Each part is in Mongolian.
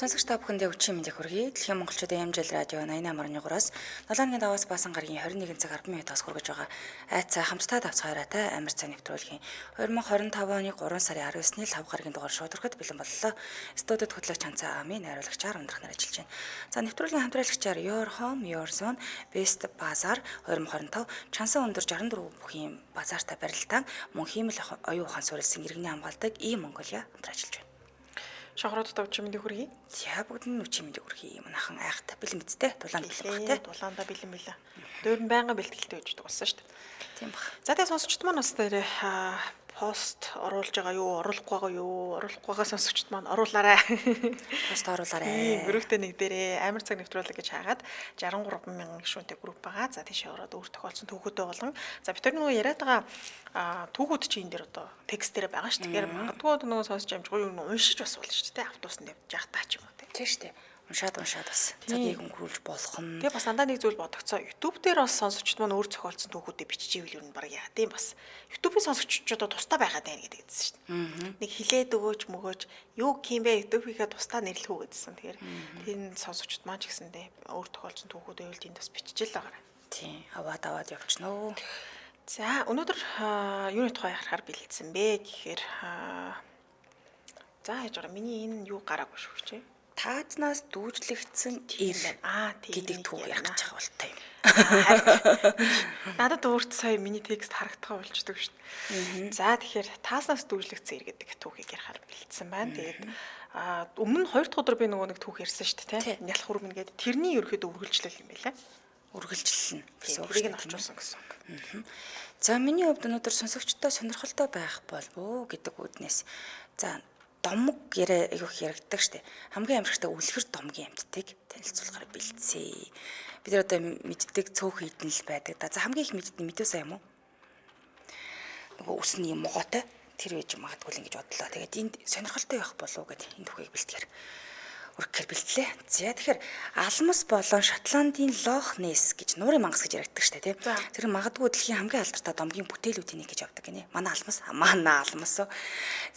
Сонсогч та бүхэндээ өчийн мэндийг хүргэе. Дэлхийн монголчуудын MJL радио 88.3-аас 7 өдрийн даваас баасан гарагийн 21 цаг 10 минутаас хүргэж байгаа айцаа хамтдаа тавцгаараатай амар цай нэвтрүүлгийн 2025 оны 3 сарын 19-ний лав гарагийн дугаар шууд хүрэхэд бэлэн боллоо. Студид хөтлөгч Ханцаа Амын найруулагчаар өндрөх нар ажиллаж байна. За нэвтрүүлгийн хамтраалагчаар Your Home Your Zone Best Bazaar 2025 чансан өндөр 64 бүхийн базаартай барилдаан мөн хиймэл оюун ухаан суурилсан иргэний хамгаалдаг И Монголиа хамтран ажиллаж байна. Шохроод та өчийн мэндийг хүргэе. За бүгд нь өчийн мэндийг хүргэе. Манайхан айхтай бэлэн мэдтэй дулаанд бэлэн баг те. Дулаандаа бэлэн бэлэн. Дөөрн байнга бэлтгэлтэй байж дууссан шүү дээ. Тийм бах. За тэгээ сонсогчд маань бас дээр пост оруулж байгаа юу, оруулахгүй байгаа юу, оруулахгүй байгаа сонсогчд маань оруулаарай. Пост оруулаарай. Групптэй нэг дээрээ амар цаг нэвтрүүлэг гэж хаагаад 63 мянган гишүүнтэй групп байгаа. За тийшээ ороод өөр тохиолдсон түүхүүдээ болон за бид тэр нөгөө яриад байгаа түүхүүд чи энэ дээр одоо текст дээр байгаа ш. Тэгэхээр магадгүй нөгөө сонсож амжихгүй юм уншиж бас болно шүү дээ. Автобусанд явж явахдаа ч юм уу тийм шүү дээ. Уншаад уншаад бас цагийг өнгөрүүлж болох нь. Тэгээ бас дандаа нэг зүйл бодогцоо. YouTube дээр бас сонсогчд маань өөр зохиолдсон түүхүүдээ биччихвэл ер нь баг яа. Тийм бас YouTube-ийн сонсогчдод одоо тусдаа байгаад байна гэдэг гэсэн шүү дээ. Нэг хилээд өгөөч мөгөөч юу гэх юм бэ YouTube-ийнхээ тусдаа нэрлэх үү гэдсэн. Тэгэхээр тийм сонсогчд маань ч гэсэндээ өөр тохиолдсон түүхүүд байвал тэнд бас биччихэл байгаа. Тийм аваад аваад явчихноо. За өнөөдөр юуны тухай ярихаар бэлдсэн бэ гэхээр за яаж байгаа миний энэ юу гараагүй шүү гэж. Таазнаас дүүжлэгдсэн ир гэдэг түүх ярих гэж байгаа болтой юм. Надад өөрт сая миний текст харагдах болчдөг шүү дээ. За тэгэхээр таазнаас дүүжлэгдсэн ир гэдэг түүхийг ярихаар бэлдсэн байна. Тэгээд өмнө нь 2 дахь өдөр би нөгөө нэг түүх ярьсан шүү дээ, тийм. Нялх хүрмэн гэдэг тэрний ерөөхдөө үргэлжлэл юм байлаа. Үргэлжлэл нь гэсэн үг. Тэрийг нь орчуулсан гэсэн үг. За миний хувьд өнөөдөр сонсогчдод сонирхолтой байх болов уу гэдэг үүднээс за домог яриа айгүйх яригддаг штэ. Хамгийн амархтай үлгэр домгийн амьтдыг танилцуулахаар бэлдсэн. Бид нар одоо мэддэг цөөхөн хідэн л байдаг да. За хамгийн их мэддэг медуза юм уу? Нөгөө үсний юм могоотой тэр байж магадгүй л ингэж бодлоо. Тэгээд энд сонирхолтой байх болов уу гэд энэ түүхийг бэлтгэхээр өргөхээр бэлтлээ. За тэгэхээр алмас болон Шотландын Лох Несс гэж нуурын мангас гэж яригддаг штэ тий. Тэр магадгүй дэлхийн хамгийн алдартай домгийн бүтээлүүдийн нэг гэж явдаг гинэ. Манай алмас манай алмас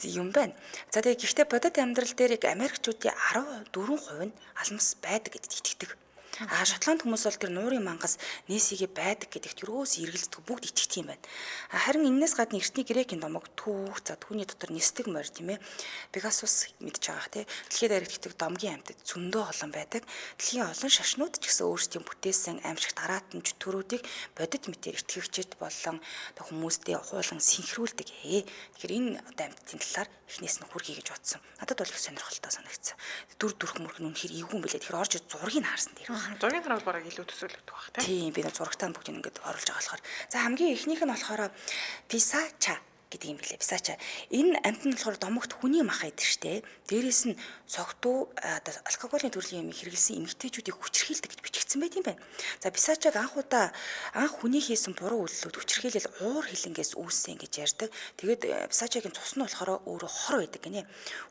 юм байна. За тэгээ гэхдээ бодит амьдрал дээр яг Америкчуудын 14% нь алмас байдаг гэдэгт итгэдэг. А Шотланд хүмүүс бол тэр нуурын мангас Несигээ байдаг гэдэгт юроос эргэлздэг бүгд итгэдэг юм байна. Харин энэс гадна эртний грекийн домог түүх за түүний дотор нисдэг морь тийм ээ. Пегасус мэдж байгаа тий. Дэлхийд дайрагддаг домгийн амьтад зөндөө олон байдаг. Дэлхийн олон шашнууд ч гэсэн өөрсдийн бүтээсэн аимшигт дараатан чөтгөрүүдийг бодит мэтээр итгэгчид болон хүмүүстэй ухуулан синхруулдаг. Тэгэхээр энэ одоо амьтдын талаар эхнээс нь хүргэе гэж бодсон. Надад бол их сонирхолтой санагдсан. Дүр төрх мөрх нь үнэхээр эвгүй юм билээ. Тэгэхээр орж зургийг харсан дээр байна. Зургийн харуул бараг илүү төсөөлөгдөх бах тийм. Би нэг зурагтаа бүгдийг ингээд оруулж байгаа болохоор. За хамгийн эхнийх нь болохоор Писача гэдэг юм билээ. Писача. Энэ амьтан нь болохоор домогт хүний мах идэх штэ. Дээрээс нь согтуу одоо алкоголын төрлийн юм хэрэглэсэн эмэгтэйчүүдийг хүчирхийлдэг гэж бичигдсэн байт юм байна. За Писачаг анх удаа анх хүний хийсэн буруу үйлдэлүүд хүчирхийлэл уур хилэнгээс үүссэн гэж ярьдаг. Тэгээд Писачагийн цус нь болохоор өөрөө хор байдаг гинэ.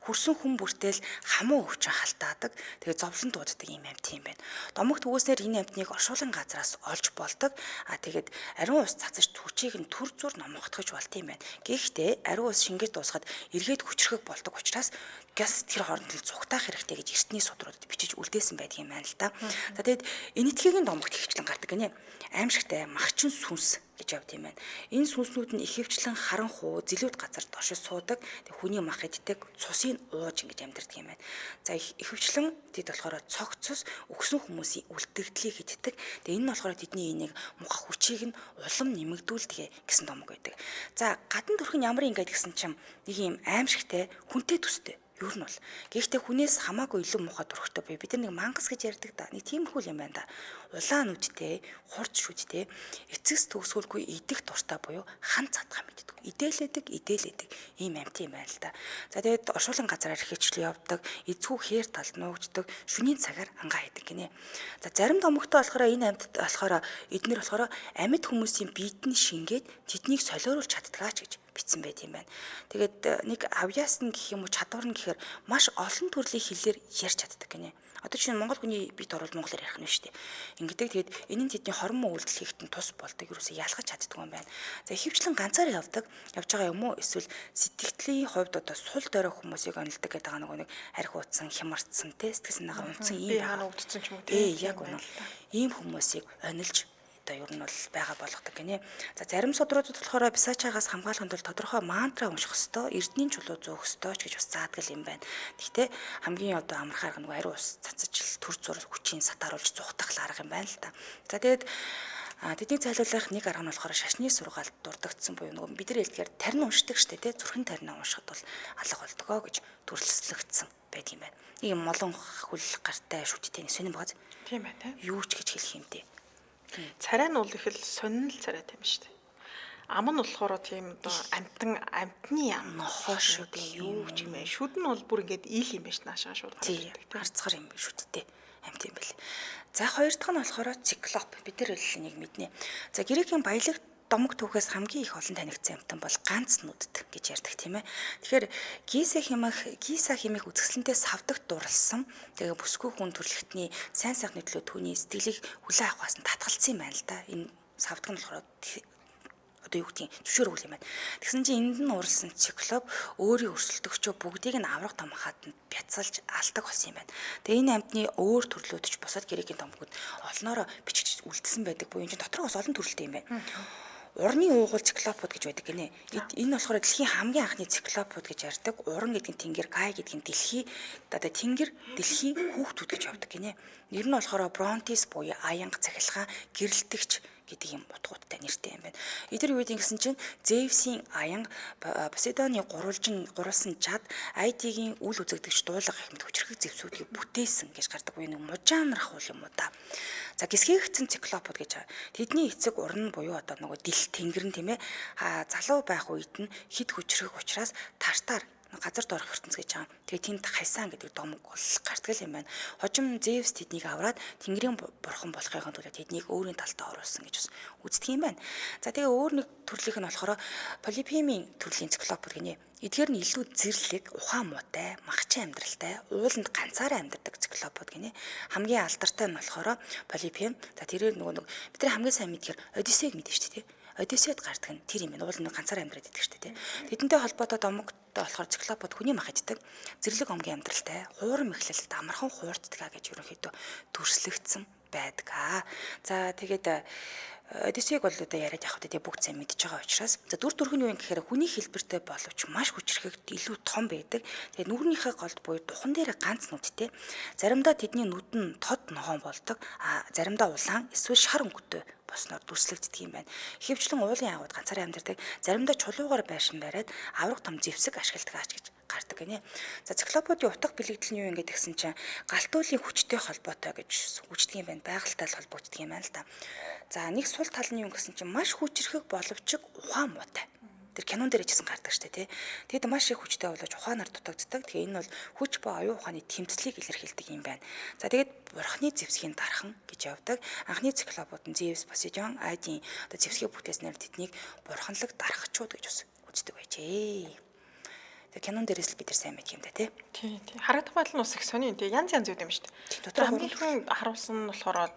Хөрсөн хүн бүртэл хамуу өвчин халтаадаг. Тэгээд зовлон дууддаг юм амьт юм байна. Домогт өгөөснээр энэ амьтныг оршуулгын газраас олж болдог. А тэгээд ариун ус цацаж түчийг нь түр зур номготгож болт юм байна. Гэхдээ ариун ус шингэж дуусахад эргээд хүчрхэг болдог учраас газ тэр хооронд л цугтаах хэрэгтэй гэж эртний судруудад бичиж үлдээсэн байдаг юм байна л да. За тэгээд энэтхэгийн домогт ихэвчлэн гардаг гинэ. Аимшигтай махчин сүнс гэж явд юм байна. Энэ сүнснүүд нь ихэвчлэн харанхуу зэлүүд газар доршиж суудаг. Тэг хүний мах иддэг, цусыг ууж ингэж амьдардаг юм байна. За ихэвчлэн тэд болохоор цог цус өгсөн хүмүүсийн үлдэгдлийг иддэг. Тэг энэ нь болохоор тэдний энийг муухай хүчийг нь улам нэмэгдүүлдэг гэсэн домог байдаг. За гадна төрх нь ямар юм гээд гэсэн чинь нэг юм аимшигтай хүнтэй төстэй. Ер нь бол. Гэхдээ хүнээс хамаагүй илүү муухай төрхтэй буюу бид нар нэг мангас гэж ярьдаг да. Нэг тиймэрхүү юм байна да. Улаан нүдтэй, хурц шүдтэй, эцэс төгсгөлгүй идэх дуртай буюу хан цадгаа мэддэг. Идээлэдэг, идээлэдэг ийм амьт юм байна л да. За тэгээд оршуулгын газараар хичл явдаг, эзгүй хээр талд нуугддаг, шөнийн цагаар ангаа хийдэг гинэ. За зарим домогтой болохоор энэ амьтад болохоор эднэр болохоор амьд хүмүүсийн биед нь шингээд тэднийг солиоруулж чаддгаа ч гэж бичсэн байт юм байна. Тэгээд нэг авьяас нь гэх юм уу чадвар нь гэхээр маш олон төрлийн хэлээр ярьж чаддаг гинэ. Одоо чинь Монгол хүний бит орвол монголоор ярих нь шүү дээ. Ингэдэг. Тэгээд энэ нь тэдний хормон үйлдэл хийхэд нь тус болдог. Юусоо ялгаж чаддгүй юм байна. За ихэвчлэн ганцаар явдаг. Явж байгаа юм уу? Эсвэл сэтгэгдлийн хувьд одоо сул дорой хүмүүсийг онилдог гэдэг байгаа нөгөө нэг арх ууцсан, хямарцсан, тэ сэтгэл санаагаар унтсан ийм байгаа. Өвдсөн ч юм уу тэ. Яг үнэ. Ийм хүмүүсийг онилж одоо ер нь бол байгаа болгодог гинэ. За зарим судруудад болохоор писачаагаас хамгаалахын тулд тодорхой мантра унших ёстой, эрдний чулуу зөөх ёстой ч гэж бас заадаг юм байна. Гэхдээ хамгийн одоо амархан арга нөгөө ариун ус цацаж төр зур хүчийн сатааруулж зугтах арга юм байна л да. За тэгээд тэдний зайлуулах нэг арга нь болохоор шашны сургаалд дурддагдсан буюу нөгөө бид нар хэлдгээр тарин уншдаг штэ тий, зүрхэн тарина уншихад бол алга болдгоо гэж дүрслэгдсэн байдаг юм байна. Нэг юм молон хөл гартай шүттэй нэг сонин байгаа. Тийм байна тий. Юу ч гэж хэлэх юм дээ. Царай нь бол их л сонин л царайтай юм шүү дээ. Ам нь болохоор тийм одоо амтан амтны ам нохоо шүү дээ. Юу ч юм бэ. Шүд нь бол бүр ингээд ил юм байна наашаа шууд гарч ирдэг. Харцгаар юм шүдтэй амт юм бэл. За хоёр дахь нь болохоор циклоп. Бид нар л энийг мэднэ. За грекийн баялаг домог түүхээс хамгийн их олон танигдсан амтан бол ганц нүдд гэж ярьдаг тийм ээ. Тэгэхээр Гиса хэмээх үзэсгэлэнтэй савдагт дурлсан. Тэгээ бүсгүй хүн төрлөختний сайн сайхны төлөө түүний сэтгэлийг хүлээн авахаас нь татгалцсан юм байна л да. Энэ савдаг нь болохоор одоо юу гэдгийг зөвшөөрөг юм байна. Тэгсэн чинь энд нь уралсан циклоп өөрийн өрсөлдөгчөө бүгдийг нь авраг том хаатанд бяцалж алдаг болсон юм байна. Тэгээ энэ амьтны өөр төрлүүд ч бусад грекийн томгууд олноороо бичиж үлдсэн байдаг буюу энэ чинь дотор бас олон төрөлтэй юм байна. Урны уугуул циклопууд гэж байдаг гинэ. Энэ болохоор дэлхийн хамгийн анхны циклопууд гэж ярьдаг. Уран гэдэг нь тэнгэр, Гай гэдэг нь дэлхий, одоо тэнгэр дэлхийн хүүхдүүд гэж явдаг гинэ. Нэр нь болохоор Бронтис буюу аянга, цахилгаан, гэрэлтэгч гэдэг юм утгуудтай нэртэй юм байна. Эдгээр үед ингэсэн чинь Зевсийн аянга, Посейдоны гурвалсан чад, Айдигийн үл үзэгдэгч дуулага гэх мэт хүчрхэг зэвсүүдийг бүтээсэн гэж гардаг. Буюу нэг мужаанрах уул юм уу да. За гисгээгдсэн циклопууд гэж байгаа. Тэдний эцэг уран буюу одоо нөгөө дэл тэнгэр нь тийм ээ. Залуу байх үед нь хид хүчрхэг учраас тартаар газар доорх ертөнц гэж байгаа. Тэгээ тэнд хайсан гэдэг домог бол гардаг юм байна. Хожим Зевс тэднийг аваад тэнгэрийн бурхан болохын төлөө тэднийг өөрийн талдаа оруулсан гэж бас үздэг юм байна. За тэгээ өөр нэг төрлийнх нь болохоор Полипемийн төрлийн циклопууд гинэ. Эдгээр нь илүү зэрлэг, ухаан муутай, махчин амьдралтай, ууланд ганцаараа амьдардаг циклопууд гинэ. Хамгийн алдартай нь болохоор Полипем. За тэрээр нөгөө нэг бидний хамгийн сайн мэдхээр Одиссейг мэднэ шүү дээ. Одиссейд гардаг нь тэр юм байна. Уул нь ганцаараа амьдраад идэх шүү дээ. Тэдэнтэй холбоотой домогтой болохоор циклопууд хүний мах иддэг. Зэрлэг омгийн амьдралтай, хуурам эхлэлд амархан хуурддаг гэж ерөнхийдөө дүрслэгдсэн байдаг. За тэгээд Одиссейг бол одоо яриад явах гэдэг бүгд сайн мэдж байгаа учраас за дүр төрх нь юу юм гэхээр хүний хэлбэртэй боловч маш хүчрхэг илүү том байдаг. Тэгээд нүрнийхээ голд буюу духан дээр ганц нүдтэй. Заримдаа тэдний нүд нь тод ногоон болдог. А заримдаа улаан эсвэл шар өнгөтэй болсноор дүрслэгддэг юм байна. Ихэвчлэн уулын агууд ганцаараа амьдардаг. Заримдаа чулуугаар байшин бариад авраг том зэвсэг ашигладаг ач гэж гардаг гинэ. За циклопуудын утга бэлэгдэл нь юу юм гэдэг гэсэн чинь галтуулын хүчтэй холбоотой гэж үгждэг юм байна. Байгальтай холбогддог юм байна л да. За нэг сул тал нь юу гэсэн чинь маш хүчрхэг боловч ухаан муутай. Тэр кинон дээр ч гэсэн гардаг штэ тий. Тэгэд маш их хүчтэй боловч ухаанаар дутагддаг. Тэгээ энэ бол хүч ба оюун ухааны тэмцлийг илэрхийлдэг юм байна. За тэгээд бурхны зэвсгийн дархан гэж явдаг. Анхны циклопууд нь Зевс, Посейдон, Айдын одоо зэвсгийг бүтээснээр тэднийг бурханлаг дарахчууд гэж бас үздэг байжээ. Тэгээ кинон дээрээс л бид нар сайн мэдх юм да тий. Тий, тий. Харагдах байдал нь бас их сони тий. Янз янз юм шүү дээ. Дотор хамгийн ихэн харуулсан нь болохоор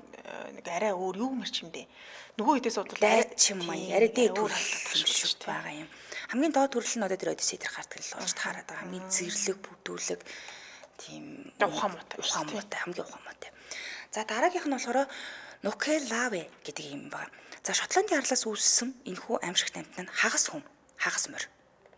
нэг арай өөр юу мэрч юм дээ. Нөгөө хэдээс бодвол дайчин маяг арай дээд төрөл юм шиг байгаа юм. Хамгийн доод төрөл нь одоо тэр Одиссей дээр гардаг л болж таарад байгаа. Хамгийн зэрлэг, бүдүүлэг тийм ухаан муутай. Ухаан муутай, хамгийн ухаан муутай. За дараагийнх нь болохоор Нукелаве гэдэг юм байна. За Шотландын арлаас үүссэн энэхүү аимшигт амьтан нь хагас хүм, хагас морь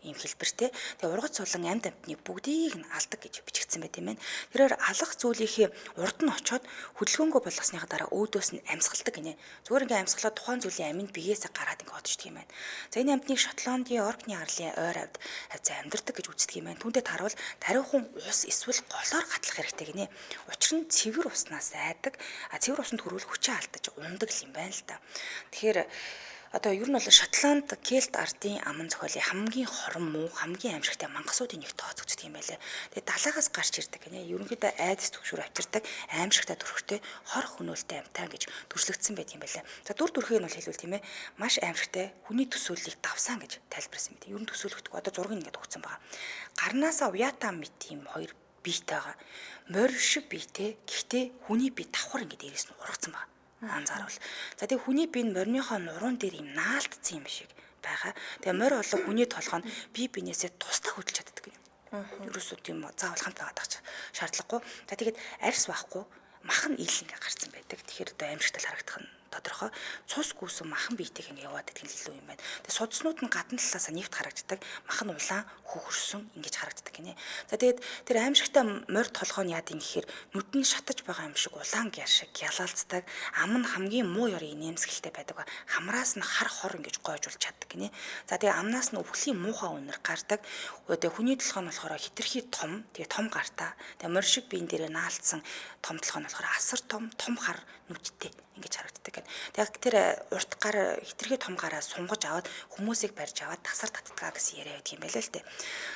ийм хэлбэртэй. Тэгээ ургац сулан амьд амьтныг бүгдийг нь алдаг гэж бичигдсэн байт юм байна. Тэрээр алах зүйлийнхээ урд нь очиод хөдөлгөөнгөө болгосныхаа дараа өөдөөс нь амьсгалдаг гинэ. Зүгээр ингээ амьсгалаад тухайн зүйлийн аминд биеэсээ гараад ингээ одчдөг юм байна. За энэ амьтныг Шотландын Оркны арлын ойр авд хавцаа амьдардаг гэж үздэг юм байна. Түүнтэй таруул тариухан ус эсвэл голоор гатлах хэрэгтэй гинэ. Учир нь цэвэр уснаас айдаг. А цэвэр усанд хүрвэл хүчээ алдаж ундаг юм байна л да. Тэгэхээр одоо ер нь бол Шотланд Келт ардын аман зохиолын хамгийн хорон муу, хамгийн аимшигтай мангасуудын нэг тооцогддог юм байлээ. Тэгээ далаагаас гарч ирдэг гинэ. Ерөнхийдөө айдас түгшүүр авчирдаг, аимшигтай төрхтэй, хор хөнөөлтэй амьтан гэж дүрслэгдсэн байт юм байлээ. За дүр төрхийг нь бол хэлвэл тийм ээ, маш аимшигтай, хүний төсөөллийг давсан гэж тайлбарласан мэт. Ер нь төсөөлөгдөг. Одоо зургийг ингээд өгсөн байгаа. Гарнаасаа уяатаа мэт юм хоёр биетэй байгаа. Морь шиг биетэй. Гэхдээ хүний бие давхар ингэ дээрээс нь ургацсан байна. Анзааруул. За тэгээ хүний бие нь мориныхоо нуруунд дээр юм наалтцсан юм шиг байгаа. Тэгээ морь болон хүний толгой нь бие биенээсээ тусдаа хөдөлж чаддаг юм. Ерөөсөө тийм заавал хамт байгаад байх шаардлагагүй. За тэгээд арьс байхгүй, мах нь ил ингээ гарцсан байдаг. Тэгэхээр одоо аимшигтай харагдах нь тодорхой. Цус гүйсэн махан биетэйг ингээ яваад идэх нь илүү юм байна. Тэгээ судснууд нь гадна талаасаа нэвт харагддаг. Мах нь улаан хөхөрсөн ингэж харагддаг гинэ. За тэгээд тэр аимшигтай морь толгой нь яад юм гэхээр нүд нь шатаж байгаа юм шиг улаан гяр шиг гялалцдаг. Ам нь хамгийн муу ёрын нэмсгэлтэй байдаг. Хамраас нь хар хор ингэж гойжуулж чаддаг гинэ. За тэгээ амнаас нь өвхлийн муухай үнэр гардаг. Тэгээ хүний толгой нь болохоор хитрхи том, тэгээ том гартаа. Тэгээ морь шиг биен дээрээ наалтсан том толгой нь болохоор асар том, том хар нүдтэй ингэж харагддаг гэнэ. Яг тэр урт гар хитрхи том гараа сунгаж аваад хүмүүсийг барьж аваад тасар татдгаа гэсэн яриа байдаг юм байлаа л дээ.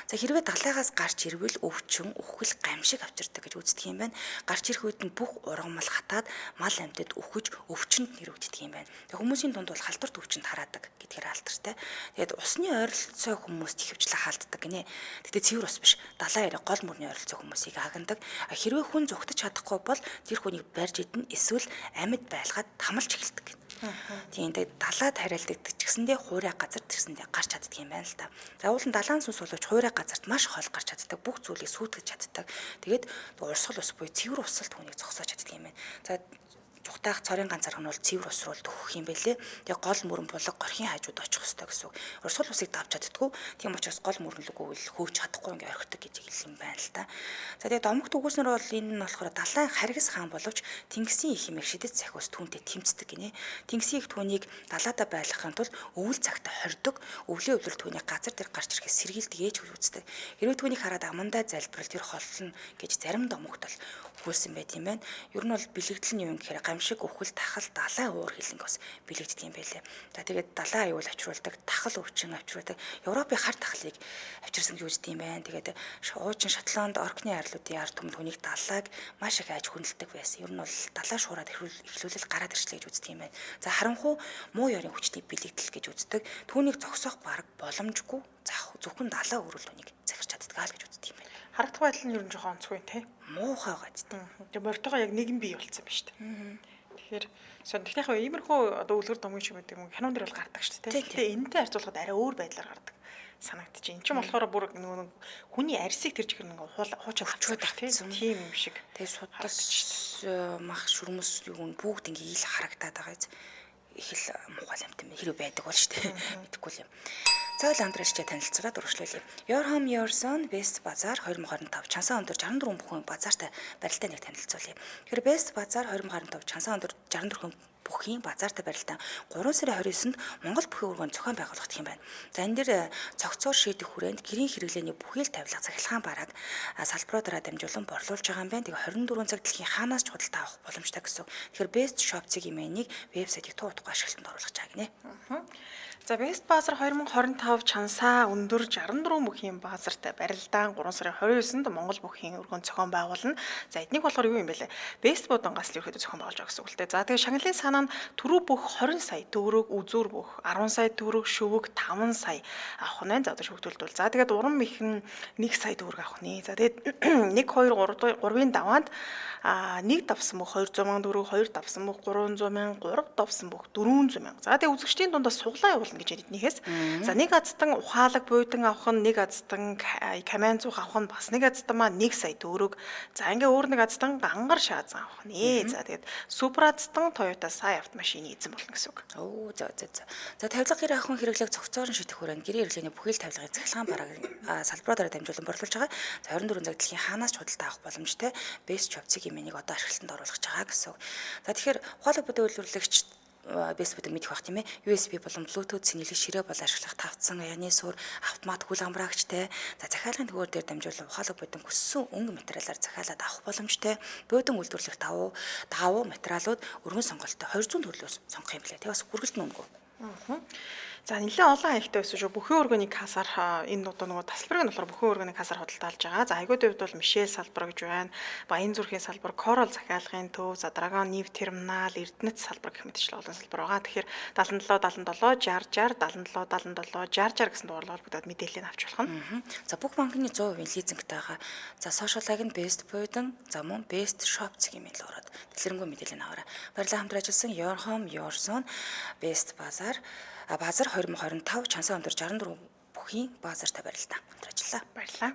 За хэрвээ далайгаас гарч ирвэл өвчин, үхэл, гамшиг авчирдаг гэж үздэг юм байна. Гарч ирэх үед нь бүх ургамал хатаад мал амьтад үхэж өвчнөд нэрвэгддэг юм байна. Тэгээ хүмүүсийн дунд бол халдварт өвчнөд хараадаг гэдгээр алдартай. Тэгээд усны ойролцоо хүмүүст ихэвчлэн хаалддаг гинэ. Гэтэ цэвэр ус биш. Далайн яриа гол мөрний ойролцоо хүмүүсийг агнадаг. Хэрвээ хүн зүгтэж чадахгүй бол тэр хүнийг барьж идэн эсвэл амьд байлгаад тамалж эхэлдэг. Тийм тэгээд далаад харилдаг ч гэсэндээ хуурай газар тэрсэндээ гарч чаддаг юм байна л та. За уул нь далайн сүнс боловч хуурай газарт маш хол гарч чаддаг. Бүх зүйлийг сүйтгэж чаддаг. Тэгээд урсгал ус буюу цэвэр усалт хүнийг зогсоож чаддаг юм байна. За зүхтаах цорын ганц арга нь бол цэвэр ус руу төхөх юм байлээ. Тэгээ гол мөрөн булаг горхийн хажууд очих ёстой гэсэн үг. Урсгал усыг давж чаддгүй. Тийм учраас гол мөрөнлөгөө л хөөж чадахгүй ингээ орхидог гэж хэлсэн юм байна л та. За тэгээ домогт үгүйснэр бол энэ нь болохоор далайн харгас хаан боловч Тэнгисийн их хэмээх шидэт сахиус түүнтэй тэмцдэг гинэ. Тэнгисийн их түүнийг далаадаа байлгахын тулд өвөл цагта хордог. Өвлийн өвлөр түүнийг газар дээр гарч ирэхээс сэргийлдэг ээж үздэг. Хэрвээ түүнийг хараад амандаа залбирал тэр холлоно гэж зарим домогт бол өгүүлсэн байт юм байна. Ер нь бол бэлэгдэл нь юу юм гэхээр гамшиг, үхэл, тахал, далайн уур хилэнг бас бэлэгддэг юм байлээ. За тэгээд далайн аюул авчруулдаг, тахал өвчин авчруулдаг, Европын хар тахлыг авчирсан гэж үздэг юм байна. Тэгээд уучин Шотланд, Оркны арлуудын ард түмэнд хүнийг далайг маш их айж хүндэлдэг байсан. Ер нь бол далай шуураад эхлүүлэл гараад ирчлээ гэж үздэг юм байна. За харанхуй муу ёрын хүчний бэлэгдэл гэж үздэг. Түүнийг зогсоох бараг боломжгүй. Зөвхөн далай өөрөл түүнийг захирч чаддаг л гэж үздэг юм байна. Харагдах байдал нь ер нь жоохон онцгой тий. Муухай байгаа ч тийм. Тэгээ морьтойгоо яг нэгэн бий болцсон байна шүү дээ. Тэгэхээр сонирхох яг иймэрхүү одоо үлгэр домгийн шиг гэдэг юм кинон дэр бол гардаг шүү дээ. Гэтэ энэтэй харьцуулахад арай өөр байдлаар гардаг санагдчих. Энд чинь болохоор бүр нөгөө хүний арьсыг тэр чигээр ингээ хуучаад авчихсан тийм юм шиг. Тэгээ судас мах шүрмэс юу н бүгд ингээ ил харагдаад байгаа юм. Их л муухай амт юм хэрэг байдаг бол шүү дээ. Мэдэхгүй л юм. За үйл хамтрагчдаа танилцуулаад үргэлжлүүлье. Your Home Your Zone Best Bazaar 2025 Чансаа өндөр 64 бүхэн базаартай барилтаа нэг танилцуулъя. Тэгэхээр Best Bazaar 2025 Чансаа өндөр 64 бүхийн базаартай барилтаа 3 сарын 29-нд Монгол бүхийн өргөнд зохион байгуулагдах юм байна. За энэ дэр цогцоор шийдэх хүрээнд гэрийн хэрэглээний бүхий л тавилга цахилгаан барааг салбаруудаараа дамжуулан борлуулж байгаа юм байна. Тэгээ 24 цаг дэлхийн хаанаас ч худалдаа авах боломжтой гэсэн. Тэгэхээр Best Shop цэг-ийн вебсайтыг туу утгагүй ашиглалтанд оруулах чаа гинэ. За Best Bazaar 2025 Чансаа өндөр 64 бүхийн базартай барилдаан 3 сарын 29-нд Монгол бүхийн өргөнд зохион байгуулна. За эднийг болохоор юу юм бэ лээ? Best Будангаас л ерөөдөө зохион байгуулж байгаа гэсэн үг л дээ. За тэгээ шагналын санаа нь түрүү бүх 20 сая төгрөг, үзүүр бүх 10 сая төгрөг, шүвэг 5 сая авах нь. За одоо шүвэгдүүлдвэл. За тэгээд уран мэх нь 1 сая төгрөг авах нэ. За тэгээд 1 2 3 3-ын даваанд 1 давсан бүх 200 мянган төгрөг, 2 давсан бүх 300 мянга, 3 давсан бүх 400 мянга. За тэгээд үзэгчдийн дундаас суглаа явуулна гэж эднийхээс. За нэг азтан ухаалаг буйдан авах нь, нэг азтан камен зуух авах нь, бас нэг азтан маа 1 сая төгрөг. За ингээ өөр нэг азтан гангар шаазан авах нэ. За тэгээд супер азтан Toyota Сая автомашины эзэн болно гэсэн үг. Оо за за за. За тавилга гэр ахуйн хэрэглээг цогцоор нь шийдэх хүрээнд гэрийн хэрэглээний бүхий л тавилгыг цахилгаан барааг салбаруудаараа дамжуулан борлуулж байгаа. За 24 цаг дэлхийн хаанаас ч худалдаа авах боломжтой Best Shop цэг-ийн одоо ашиглалтанд оруулах байгаа гэсэн үг. За тэгэхээр ухаалаг бүдэ үйлдвэрлэгч Best бүдэ мэдэх бах тийм ээ. USB болон Bluetooth сэнэлэг ширээ бол ашиглах тавцсан аяны сур автомат хүл амраагчтай. За захиалгын төгөөр дээр дамжуулан ухаалаг бүдэн хүссэн өнгө материалаар захиалаад авах боломжтой. Буудан үйлдвэрлэх давуу материалууд өргөн сонголттой 200 төрлөөс сонгох юм лээ. Тэг бас хүргэлт нь өнгөө. За нэлээд олон хаягтай байсан шүү. Бүхэн өргөний касаар энэ одоо нөгөө тасалбарыг нь болохоор бүхэн өргөний касаар худалдаалж байгаа. За айгуудын хувьд бол Мишель салбар гэж байна. Баян зүрхийн салбар, Корал захиалгын төв, за Драгон Нив терминал, Эрдэнэт салбар гэх мэтчлэн олон салбар байгаа. Тэгэхээр 77 77 60 60 77 77 60 60 гэсэн дугаарлал бүгдээд мэдээллийг авч болох нь. За бүх банкны 100% лизингтэй байгаа. За сошиал аг нь Best Буйдан, за мөн Best Shop цэгийн мэйл ороод дэлгэрэнгүй мэдээлэл аваарай. Баярлалаа хамтран ажилласан Your Home, Your Zone, Best Bazaar, Базар 2025 Чансан өндөр 64 бүхийн базартай барилдаа. Хамт ажиллаа. Баярлалаа.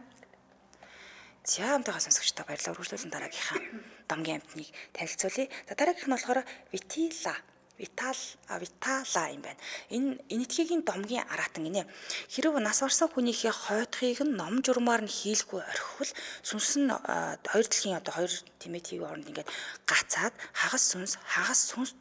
За хамтайгаа сонсогчдоо баярлалаа. Үргэлжлүүлэн дараагийнхаа домгийн амтныг танилцуулъя. За дараагийнх нь болохоор Витила. Витала юм байна. Энэ энэтхэгийн домгийн араатан гинэ. Хэрв нас барсан хүнийхээ хойтхыг нь ном журмаар нь хийлгүй орхивол сүнс нь хоёр дэлхийн одоо хоёр тэмээ тийг оронд ингээд гацаад хагас сүнс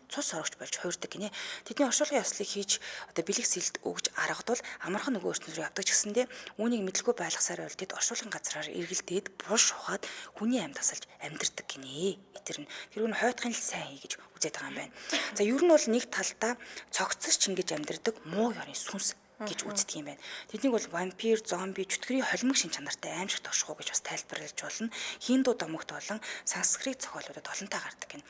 цус орогч болж хуурдаг гинэ. Тэдний оршуулгын ёслолыг хийж одоо бэлэг сэлд өгж аргадвал амархан нөгөө ертөнц рүү явдаг ч гэсэндээ үүнийг мэдлгүй байлгасаар байвал тэд оршуулгын газраар эргэлдээд булш ухаад хүний амьд тасалж амьдэрдэг гинэ. Тэр нь тэр нь хойтхын л сайн хий гэж үзээд байгаа юм байна. За ер нь бол нэг талдаа цогцос чингэж амьдэрдэг муу ёрын сүнс гэж үздэг юм байна. Тэднийг бол вампир, зомби, чөтгөрийн холимог шин чанартай аимшиг тошгоо гэж бас тайлбарлаж болно. Хиндүү домогт болон санскрит зохиолуудад олонтаа гардаг гэнэ.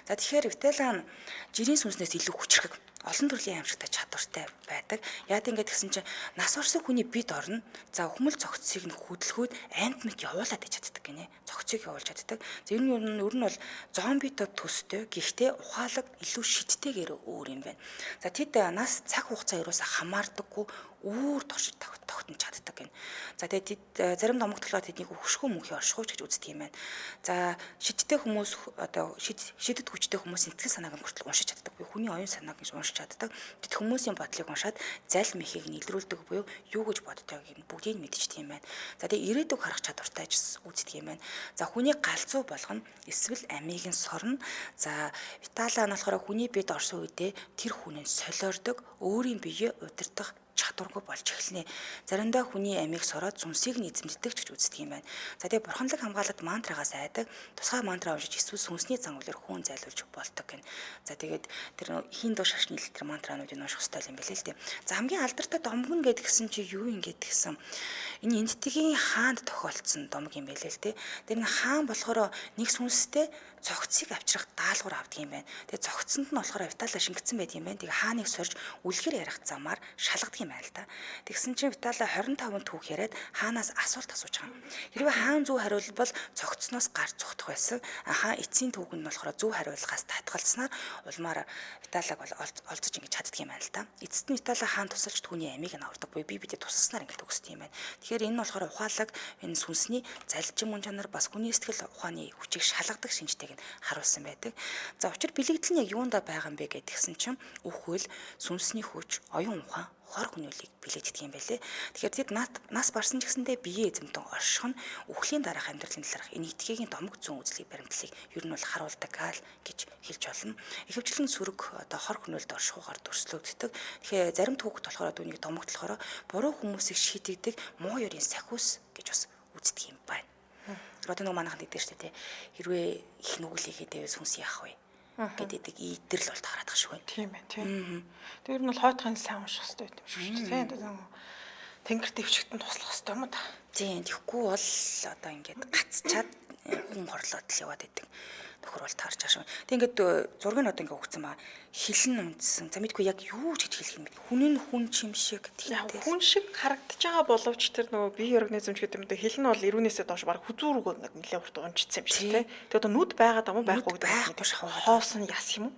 За тэгэхээр Виталан жирийн сүнснээс илүү хүчрхэг, олон төрлийн аимшигтай чадвартай байдаг. Яад ингэж гэсэн чинь нас орсон хүний бид орно. За өхмөл цогцсыг нь хөдөлгөөд амьд мэт явуулаад иж чаддаг гинэ. Цогцыг явуулж чаддаг. За ер нь бол зомбитой төстэй, гэхдээ ухаалаг илүү шидтэйгээр өөр юм байна. За тэд нас цаг хугацаа ерөөсө хамаардаггүй үүр туршиж тогтнож чаддаг гэнэ. За тэгээд тэд зарим домогт болохоор тэднийг өвшгөө мөнхийн оршихуйч гэж үздэг юм байна. За шидтэй хүмүүс одоо шидэд хүчтэй хүмүүсийн сэтгэл санааг нь хүртэл уншиж чаддаг. Хүний оюун санааг нь уншиж чаддаг. Тэд хүмүүсийн бодлыг уншаад зал мэхийг нь илрүүлдэг буюу юу гэж боддогыг нь бүгдийг нь мэдчихдэг юм байна. За тэгээд ирээдүг харах чадвартай ч үздэг юм байна. За хүний галзуу болгоно эсвэл амийг нь сорно. За Витала нь болохоор хүний бид орсон үедээ тэр хүн нь солиордог, өөрийн биеэ удирдах чадваргүй болж эхэлнэ. Заримдаа хүний амийг сороод сүнсийг нь эзэмддэг ч гэж үздэг юм байна. За тэгээ бурханлаг хамгаалалт мантрагаас айдаг, тусгай мантра уншиж эсвэл сүнсний зан үйлээр хүн зайлуулж болдог гэнэ. За тэгээд тэр хиндүү шашны тэр мантрануудыг унших хэрэгтэй юм билээ л дээ. За хамгийн алдартай домог нь гэдгсэн чи юу юм гэдгсэн. Энэ энэтхэгийн хаанд тохиолдсон домог юм билээ л дээ. Тэр нь хаан болохоор нэг сүнстэй цогцыг авчрах даалгавар авдаг юм байна. Тэгээ цогцсонд нь болохоор Витала шингэцэн байд юм байна. Тэгээ хааныг сорж үлгэр ярих замаар шалгадаг юм байна л да. Тэгсэн чинь Витала 25 түүх яриад хаанаас асуулт асууж байгаа юм. Хэрвээ хаан зөв хариулбал цогцсноос гар цогтох байсан. Хаан эцсийн түүх нь болохоор зөв хариулахаас татгалзнаар улмаар Виталаг бол олзож ингэж чаддаг юм байна л да. Эцэст нь Витала хаан тусалж түүний амийг нь авардаг буюу бие биедээ тусалснаар ингэж төгсдөг юм байна. Тэгэхээр энэ нь болохоор ухаалаг энэ сүнсний залжин мөн чанар бас хүний сэтгэл ухааны хүчийг шалгадаг шинжтэйг нь харуулсан байдаг. За учир бэлэгдэл нь яг юундаа байгаа юм бэ гэдгсэн чинь үхвэл сүнсний хүч, оюун ухаан, хор хүнүүлийг бэлэгддэг юм байлээ. Тэгэхээр тэд нас барсан ч гэсэндээ биеэ эзэмтэн орших нь үхлийн дараах амьдралын талаарх энэ этгээгийн домог зүүн үзлийг баримтлалыг ер нь бол харуулдаг аал гэж хэлж болно. Ихэвчлэн сүрэг одоо хор хүнүүлд оршихугаар дүрслэгддэг. Тэгэхээр зарим түүхт болохоор түүнийг домогт болохоор буруу хүмүүсийг шийдэгдэг муу ёрийн сахиус гэж бас үздэг юм байна. Одоо нөгөө манайхан гэдэг шүү дээ, хэрвээ их нүгэл хийгээд байвал сүнс яах вэ гэдэг идэрл болт хараад байгаа шүү байна. Тийм байна, тийм. Тэр нь бол хойтхын сайн унших хэрэгтэй юм шиг шүү дээ. Тийм. Тэнгэр дэвшигтэн туслах хэрэгтэй юм уу та? Тийм, тэгэхгүй бол одоо ингээд гацчаад хүн хорлоод л яваад идэг нөхөр бол таарч байгаа шүү. Тэг ингээд зураг нь одоо ингээд өгцөн ба хилэн унтсан. За мэдгүй яг юу ч гэж хэлэх юм бэ? Хүн нь хүн чим шиг тэгтэй. Хүн шиг харагдаж байгаа боловч тэр нөгөө бие организм ч гэдэг юм дээ. Хил нь бол эрүүнээсээ доош баг хүзүүргөө ингээд нэлээ урт унжчихсан юм шиг тий. Тэг одоо нүд байгаад юм уу байхгүй гэдэг шахуу. Хоосон яс юм уу?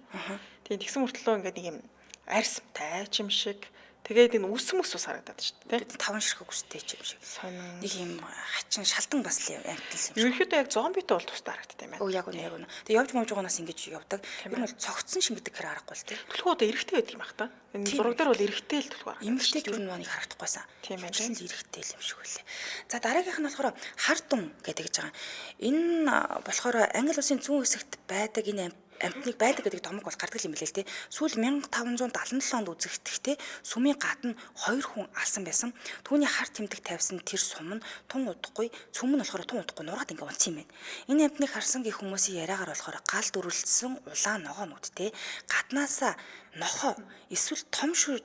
Тийм тэгсэн мөртлөө ингээд нэг юм арьстай чим шиг. Тэгээд энэ үс мөс ус харагдаад шүү дээ. Таван ширхэг үстэй ч юм шиг. Сонин. Нэг юм хачин шалдан бас л амтл юм шиг. Ерөнхийдөө яг зомбитой бол тустай харагддаг юм байна. Өө яг үнэ яг үнэ. Тэгээд явж мовж байгаагаас ингэж явдаг. Ер нь бол цогцсон шингэдэг гэхээр аргагүй л тий. Түлхүү одоо эрэгтэй байдаг юм ах та. Энэ зураг дээр бол эрэгтэй л түлхүү харагдав. Эмэгтэй ер нь маныг харагдахгүйсэн. Тийм байна. Л эрэгтэй л юм шиг үлээ. За дараагийнх нь болохоор хар дун гэдэг гэж байгаа. Энэ болохоор Англи улсын зүүн хэсэгт байдаг энэ амтныг байдаг гэдэг домог бол гардаг юм билээ л дээ. Сүүл 1577 онд үзэгдэхдээ сүмийн гадна 2 хүн алсан байсан. Түүний хар тэмдэг тавьсан тэр сум нь тун удахгүй, цөм нь болохоор тун удахгүй нураад ингээ унтсан юм байна. Энэ амтныг харсан гэх хүмүүсийн яриагаар болохоор гал дүрлсэн улаан ногоонуудтэй гаднаасаа нохоо эсвэл том шүр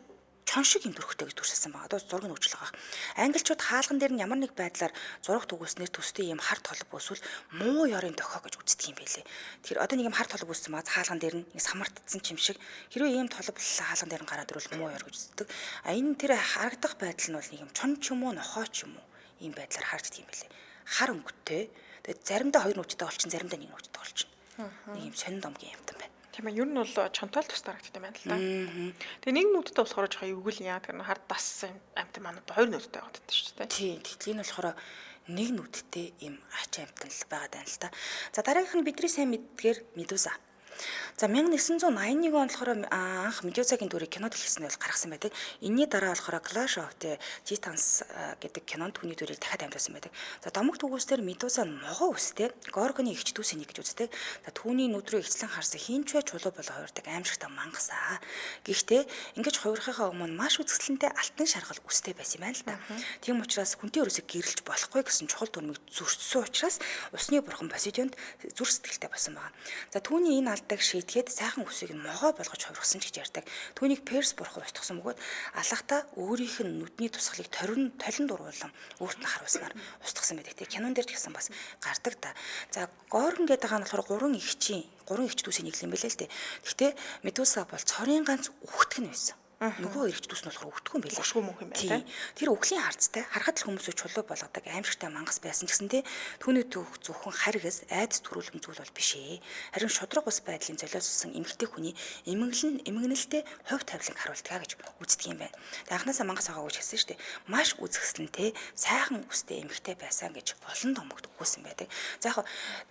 чон шиг юм төрхтэй гэж дүрсэлсэн байна. Одоо зураг нь өгч байгаа. Англичууд хаалган дээр нь ямар нэг байдлаар зураг түгүүлснээр төстэй юм хар толб үүсвэл муу ёрын дохио гэж үздэг юм байлээ. Тэгэхээр одоо нэг юм хар толб үүссэн байгаа. Хаалган дээр нь самартцсан чим шиг. Хэрвээ ийм толб хаалган дээр нь гараад ирвэл муу ёр гэж үздэг. А энэ тэр харагдах байдал нь бол нэг юм чон ч юм уу, нохоо ч юм уу ийм байдлаар харагддаг юм байлээ. Хар өнгөтэй. Тэгээд заримдаа хоёр нүдтэй болчин, заримдаа нэг нүдтэй болчин. Нэг юм сонин домгийн юмтан байна. Тийм ээ, ер нь бол чонтой л тустай харагддаг юм байна л да. Тэгээ нэг нүдтэй болохоор жоохон эвгэл яа тэр хар дассан амтан маань одоо хоёр нүдтэй байгаад байдаг шүү дээ. Тийм, тэгтэл энэ болохоор нэг нүдтэй юм ач амтан л байгаад байна л да. За дараагийнх нь бидний сайн мэддгээр Медуза. За 1981 онд болохоор анх Медузагийн дүрийг кинод хэлсэн нь бол гаргасан байдаг. Энэний дараа болохоор Clash of the Titans гэдэг кинонд түүний дүрийг дахиад амьдуулсан байдаг. За домогт үгүйсээр Медуза нь могоо үстэй Горгоны эгч дүүсийн нэг гэж үздэг. За түүний нүд рүү ихцлэн харсан хинч бай чулуу болоо хувирдаг аимшигтай мангасаа. Гэхдээ ингэж хувирахынхаа өмнө маш үзэсгэлэнтэй алтан шаргал үстэй байсан юм байна л да. Тийм учраас хүнтэй өрөөсөө гэрэлж болохгүй гэсэн чухал дүрмийг зөрчсөн учраас усны бурхан Посейдонд зүрх сэтгэлтэй болсон байна. За түүний энэ алдаг шийтгэхэд сайхан үсийг нь могоо болгож хувиргасан ч гэж ярьдаг. Түүнийг Перс бурхан устгасан бөгөөд алхахтаа өөрийнх нь нүдний тусгалыг толин дуруулан өөрт нь харуулснаар устгасан байдаг. Тэг кинон дээр ч гэсэн бас гардаг та. За Горгон гэдэг байгаа нь болохоор гурван эгч дүүсийн нэг юм байлээ л дээ. Гэхдээ Медуза бол цорын ганц үхтгэн байсан. Нөгөө эрэгч дүүс нь болохоор өвтгөн байлээ. Өгшгүй мөнх юм байна тий. Тэр өвглийн харцтай харахад л хүмүүсийг чулуу болгодог аимшигтай мангас байсан ч гэсэн тий түүний түүх зөвхөн харгас айдас төрүүлэм зүйл бол биш ээ. Харин шудраг ус байдлын золиослсон эмэгтэй хүний эмгэнэлтэй хувь тавиланг харуулдаг гэж үздэг юм байна. Тэг анхнаасаа мангас байгаа гэж хэлсэн шүү дээ. Маш үзэсгэлэнтэй сайхан үстэй эмэгтэй байсан гэж олон домогт өгүүлсэн байдаг. За яг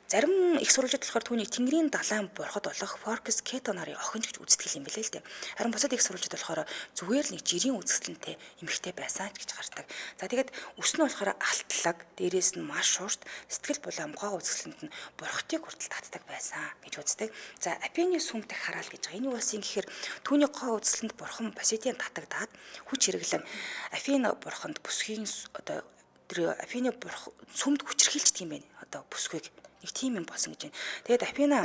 зарим их сурвалжид болохоор түүнийг Тэнгэрийн далайн бурхад болох Форкс Кето нарын охин ч гэж үздэг юм билээ л дээ. Харин бусад их сурвалжид болохоор зүгээр л нэг жирийн үзэсгэлэнтэй эмэгтэй байсан ч гэж гардаг. За тэгээд үс нь болохоор алтлаг, дээрээс нь маш шуурт, сэтгэл булаа мугаа үзэсгэлэнт нь бурхтыг хүртэл татдаг байсан гэж үздэг. За Апины сүмдэх хараал гэж байгаа. Энэ юу болсон гэхээр түүний гоо үзэсгэлэнт бурхан Посейдон татагдаад хүч хэрэглэн Афина бурханд бүсгийн одоо тэр Афины бурхан сүмд хүчрхийлждэг юм байна. Одоо бүсгүйг нэг тийм юм болсон гэж байна. Тэгээд Афина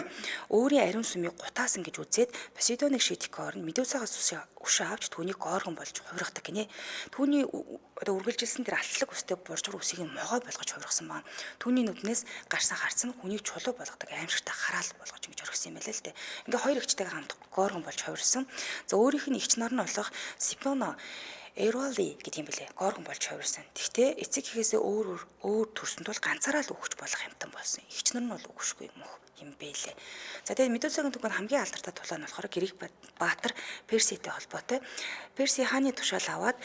өөрийн ариун сүмийг гутаасан гэж үзээд Посейдоныг шийдэх орн Медузагаас өшөө авч түүнийг Горгон болж хувиргадаг гинэ. Түүний одоо үргэлжилсэн тэр алтлаг үстэй буржгар үсийг нь могой болгож хувиргасан байна. Түүний нүднээс гарсан харц нь хүнийг чулуу болгодог аимшигтай хараал болгож ингэж орхисон юм байлээ л дээ. Ингээ хоёр эгчтэйгээ хамт Горгон болж хувирсан. За өөрийнх нь эгч нар нь болох Сипоно Эроли гэдэг юм бэлээ. Горгон болж хувирсан. Тэгтээ эцэг эхээсээ өөр өөр төрсөн тул ганцаараа л өгч болох юмтан болсон. Эгч нар нь бол өгшгүй мөх юм бэлээ. За тэгээд Медузагийн түүх нь хамгийн алдартай тулаан нь болохоор Грек баатар Перситэй холбоотой. Перси хааны тушаал аваад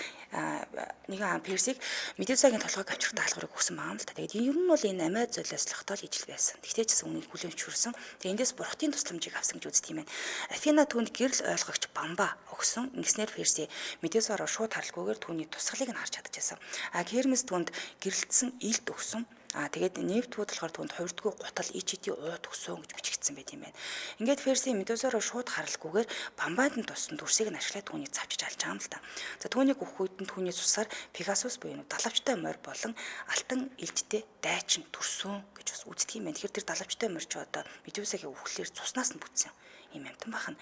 нэгэн Персиг Медузагийн толгойг авчрах даалгаврыг өгсөн байгаа юм л та. Тэгээд ер нь бол энэ амиа золиослохтой л ижил байсан. Тэгтээ ч гэсэн үнийг хүлээн зөвшөөрсөн. Тэгээд эндээс бурхтын тусламжийг авсан гэж үздэг юм байна. Афина түүнд гэрэл ойлгогч Бамба өгсөн. Ингэснээр Перси Медуза руу шууд харалгүйгээр түүний тусгалыг нь харж чадчихсан. А Гермес түүнд гэрэлтсэн илт өгсөн. А тэгээд Нептүүд болохоор түүнд хувирдгүй гутал ичидий уут өгсөн гэж бичигдсэн байт юм байна. Ингээд Перси Медуза руу шууд харалгүйгээр Бамбанд нь туссан дүрсийг нь ашиглаад түүнийг цавчиж алж байгаа юм л та. За түүнийг өгөх үед нь түүний цусаар Пегасус буюу далавчтай морь болон алтан илжтэй дайчин төрсөн гэж бас үздэг юм байна. Тэгэхээр тэр далавчтай морь ч одоо Медузагийн үхлээр цуснаас нь бүтсэн юм амтан бахна.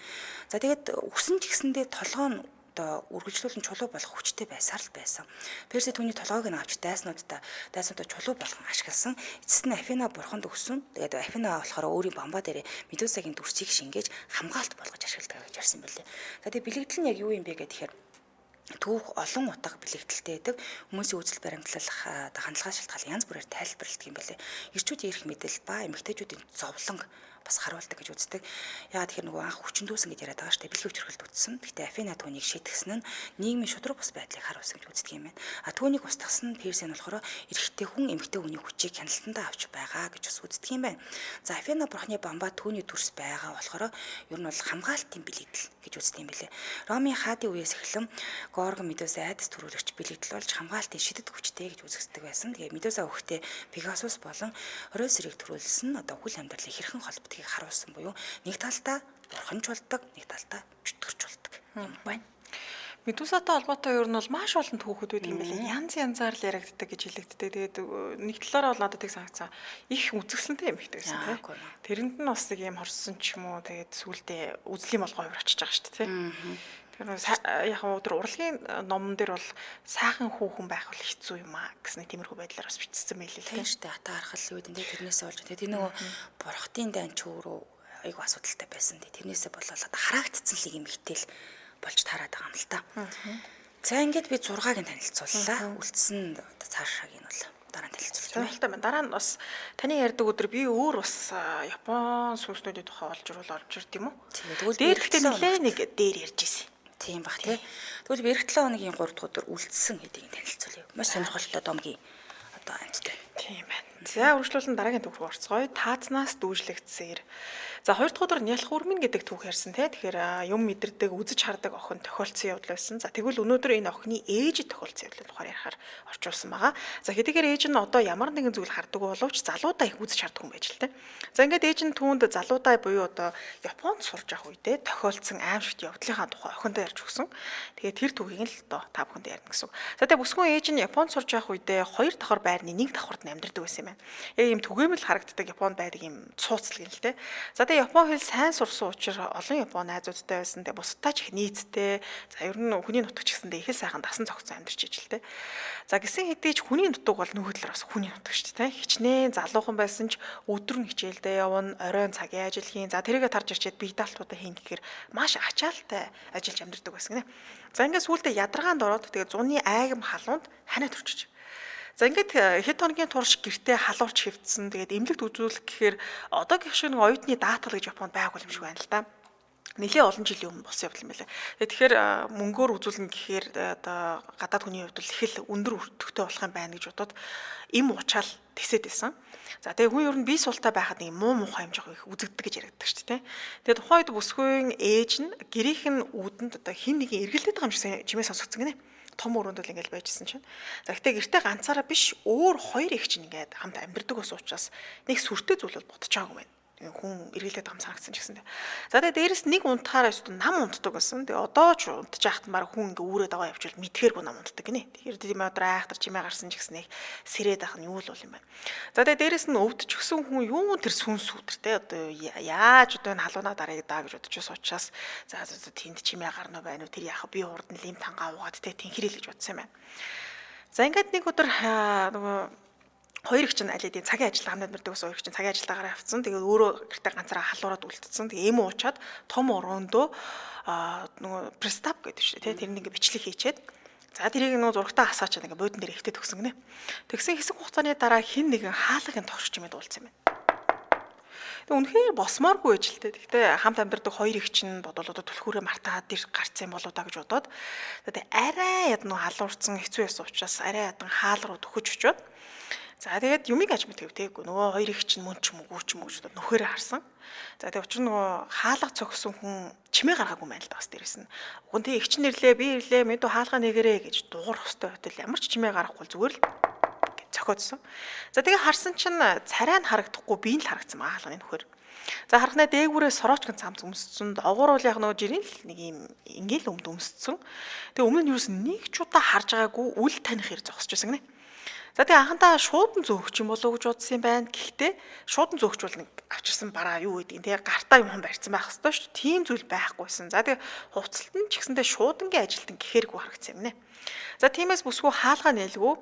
За тэгээд үсэн ч гэсэндээ толгоо нь одоо үргэлжлүүлэн чулуу болох хүчтэй байсаар л байсан. Перси түүний толгойг нь авч дайснуудаа чулуу болгон ашигласан. Эцэст нь Афина бурханд өгсөн. Тэгээд Афина болохоор өөрийн бамбаа дээрээ Медузагийн дүрсийг шингээж хамгаалт болгож ашигладаг гэж ярьсан байлээ. За тэгээд бэлэгдэл нь яг юу юм бэ гэхээр түүх олон утга бэлэгдэлтэй байдаг. Хүмүүсийн үзэл баримтлал, хандлагаас шалтгаалan янз бүрээр тайлбарладаг юм байлээ. Эрчүүдийн эрх мэдэл ба эмэгтэйчүүдийн зовлон бас харуулдаг гэж үздэг. Яагаад тэгэхээр нөгөө анх хүчндүүсэн гэж яриад байгаа шүү дээ. Бэлгийн хүчрхэлд үтсэн. Гэхдээ Афина түүнийг шийтгсэн нь нийгмийн шудраг бус байдлыг харуулсан гэж үздэг юм байна. А түүнийг устгасан нь Перси нь болохоор эрэгтэй хүн эмэгтэй хүний хүчийг хяналтандаа авч байгаа гэж бас үздэг юм байна. За Афина бурхны бамбаа түүний дүрс байгаа болохоор ер нь бол хамгаалтын бэлэгдэл гэж үздэг юм билээ. Ромын хаадын үеэс эхлэн Горгон Медуза айдас төрүүлэгч бэлэгдэл болж хамгаалтын шидэт хүчтэй гэж үзэгддэг байсан. Тэгээ Медуза өхтэй Пегасус болон Хорос зэрэг төрүүлсэн нь одоо үл амьдралыг хэрхэн холбодгийг харуулсан буюу нэг талдаа бурханч болдог, нэг талдаа чөтгөрч болдог юм байна. Медузатай холбоотой ер нь бол маш олон түүхүүд байдаг юм билээ. Янз янзаар л яригддаг гэж хэлэгддэг. Тэгээд нэг талаараа бол надад тийг санагцсан. Их үзэсгэлэнтэй юм ихтэй байсан тий. Тэрэнд нь бас нэг юм хорсон ч юм уу. Тэгээд сүүлдээ үзлийн болгоо хувирчиж байгаа шүү дээ тий. Тэгэхээр яг нь тэр урлагийн номон дээр бол сайхан хүүхэн байх бол хэцүү юм аа гэсэн тиймэрхүү байдлаар бас бичсэн байлээ л тийм шүү дээ. Атаархал юу гэдэг нь тэрнээсээ болж тэр нөгөө бурхтын дан ч өөрөө айгүй асуудалтай байсан. Тэрнээсээ болоод одоо харагдцсан л юм ихтэл болж тараад байгаа юм л та. За ингээд би 6-ыг нь танилцууллаа. Үлдсэн одоо цаашааг нь бол дараа нь танилцуулах. Сонирхолтой байна. Дараа нь бас таны ярьдаг өдөр би өөр бас Япон сүнснүүдийн тухай олж ирвэл олж ирд юм уу? Тэгвэл дээр гэхдээ нэлээ нэг дээр ярьж ирсэн. Тийм бах тий. Тэгвэл би эх 7 хоногийн 3 дахь өдөр үлдсэн гэдгийг танилцуулъя. Маш сонирхолтой домгийн одоо амьттай. Тийм байна. За үргэлжлүүлэн дараагийн түүх рүү орцгоё. Таазнаас дүүжлэгдсээр. За 2 дахь өдөр нялх үрмэн гэдэг түүх ярьсан те. Тэгэхээр юм мэдэрдэг, үзэж хардаг охин тохиолдсон явдал байсан. За тэгвэл өнөөдөр энэ охины ээжид тохиолдсон явдлын тухай ярихаар орчуулсан байгаа. За хэдийгээр ээж нь одоо ямар нэгэн зүйл хардаг боловч залуудаа их үзэж хардаг хүн байж л те. За ингээд ээж нь түүнд залуудаа буюу одоо Японд сурж явах үедээ тохиолдсон аимшигт явдлынхаа тухай охиндоо ярьж өгсөн. Тэгээд тэр түүхийг л одоо та бүхэнд ярина гэсэн үг. За тэгээд бүсгүй ээж нь Японд сурж явах үедээ 2 давхар байрны 1 давхарт амьдардаг байсан юм байна. Яг ийм түгээмэл харагддаг Японд байдаг ийм цууцлаг юм л те. За тэгээ Япон хэл сайн сурсан учраас олон Япон найзуудтай байсан. Тэгээ бусдтай ч их нийцтэй. За ер нь хүний нутагч гэсэндээ их л сайхан дасан цогцсон амьдарч ижил те. За гисэн хэдий ч хүний нутаг бол нөгөө талаар бас хүний нутаг шүү дээ. Хичнээн залуухан байсан ч өдөр нь хичээлдээ явна, оройн цагийн ажил хийн. За тэрийгэ тарж ирчээд бие даалтуудаа хийн гэхээр маш ачаалтай ажиллаж амьдардаг байсан гинэ. За ингээд сүүлдээ ядаргаанд ороод тэгээ зуны айгам халуунд ханаа төрчиж. За ингээд хэд хоногийн турш гэртээ халуурч хэвдсэн. Тэгээд эмнэлэгт үзүүлэх гэхээр одоогийнх шиг нэг оюутны даатгал гэж Японд байгуул юм шиг байна л да. Нэлээ олон жилийн өмнө болсон явдал юм байлаа. Тэгэхээр мөнгөөр үзүүлнэ гэхээр одоо гадаад хүний хувьд бол их л өндөр өртөгтэй болох юм байна гэж бодоод им уучаал тэсэд байсан. За тэгээ хүн ер нь бие суултаа байхад нэг муу муухай юм жоох их үзэгддэг гэж яригддаг шүү дээ. Тэгээ тухайн үед бүсгүйн ээж нь гэрийнх нь үүдэнд одоо хин нэгэн эргэлдээд байгаа юм шиг чимээ сонсогдсон гинэ. Том өрөөнд л ингээл байжсэн чинь. За гэтээ гэртээ ганцаараа биш өөр хоёр их чинь ингээд хамт амьдардаг ус учраас нэг сүртэй зүйл бол бодож байгаагүй юм байна. Хүн эргэлдээд байгаа юм санагдсан ч гэсэн. За тэгээ дээрэс нэг унтахаараа өстө нам унтдаг байсан. Тэгээ одоо ч унтж яхад баг хүн ингээ үүрээ даваа явжвал мэдхээргүй нам унтдаг гинэ. Тэгэхээр тийм өдөр айхтар чимээ гарсан ч гэсэн их сэрээд ах нь юу л бол юм байна. За тэгээ дээрэс нь өвдчихсөн хүн юу тэр сүнс сүдэр те одоо яаж одоо энэ халуунаа дарааг даа гэж бодож байсан учраас за за тэнд чимээ гарна уу байна уу тэр яах би урд нь лим тангаа уугаад те тэнхрэл гэж бодсон юм байна. За ингээд нэг өдөр нөгөө хоёр их чинь аль хэдийн цагийн ажил хамт амьдардаг ус хоёр их чинь цагийн ажилтаагаараа явцсан. Тэгээд өөрөө гэртээ ганцаараа халуураад үлдсэн. Тэгээд эм уучаад том өрөөндөө нөгөө пристап гэдэг шүү дээ. Тэр нэг ингээ бичлэг хийчээд за тэрийг нөгөө зурагтаа хасаачаад ингээ буудан дээр эвтэй төгсөн гинэ. Тэгсэн хэсэг хугацааны дараа хин нэгэн хаалгын тогшч юм дуулсан юм байна. Тэг үнэхээр босмооргүй ижил тэ. Тэгтээ хамт амьдардаг хоёр их чинь бодвол одоо түлхүүрээ мартаад ир гарцсан юм болоо да гэж бодоод тэгээд арай яд нөгөө халуурсан хэцүү ясан учраас арай ядан хаал руу төхөж очиод за тэгээд юмыг аж мэдгэв тээгүү нөгөө хоёр их чинь мөн ч юм уу ч юм уу гэж нөхөрөө харсан. За тэгээд учир нөгөө хаалга цогсон хүн чимээ гаргаагүй юм байна л да бас дээрэс нь. Уг нь тэг их чинь ирлээ би ирлээ мэдүү хаалга нэгэрээ гэж дуурах хөстэй хөтөл ямар ч чимээ гаргахгүй зүгээр л гэж цохиодсон. За тэгээд харсан чинь царай нь харагдахгүй би нь л харагдсан байгаа хаалганы нөхөр. За харахнаа дээгүүрээ сороочкон цамц өмссөн. Догуур бол яг нөгөө жирийн л нэг юм ингээл өмд өмссөн. Тэгээ өмнө нь юус нэг ч удаа харж байгаагүй үл таних хэр зогсож байсан гинэ. За тэгээ анхандаа шуудан зөөгч юм болов уу гэж бодсон юм байна. Гэхдээ шуудан зөөгч бол нэг авчирсан бараа юу гэдгийг тэгээ гартаа юм хон барьсан байх хэвээр шүү. Тийм зүйл байхгүйсэн. За тэгээ хувцалт нь ч гэсэндээ шуудангийн ажилтан гэхээргүй харагдсан юм нэ. За тиймээс бүсгүй хаалгаа нээлгүй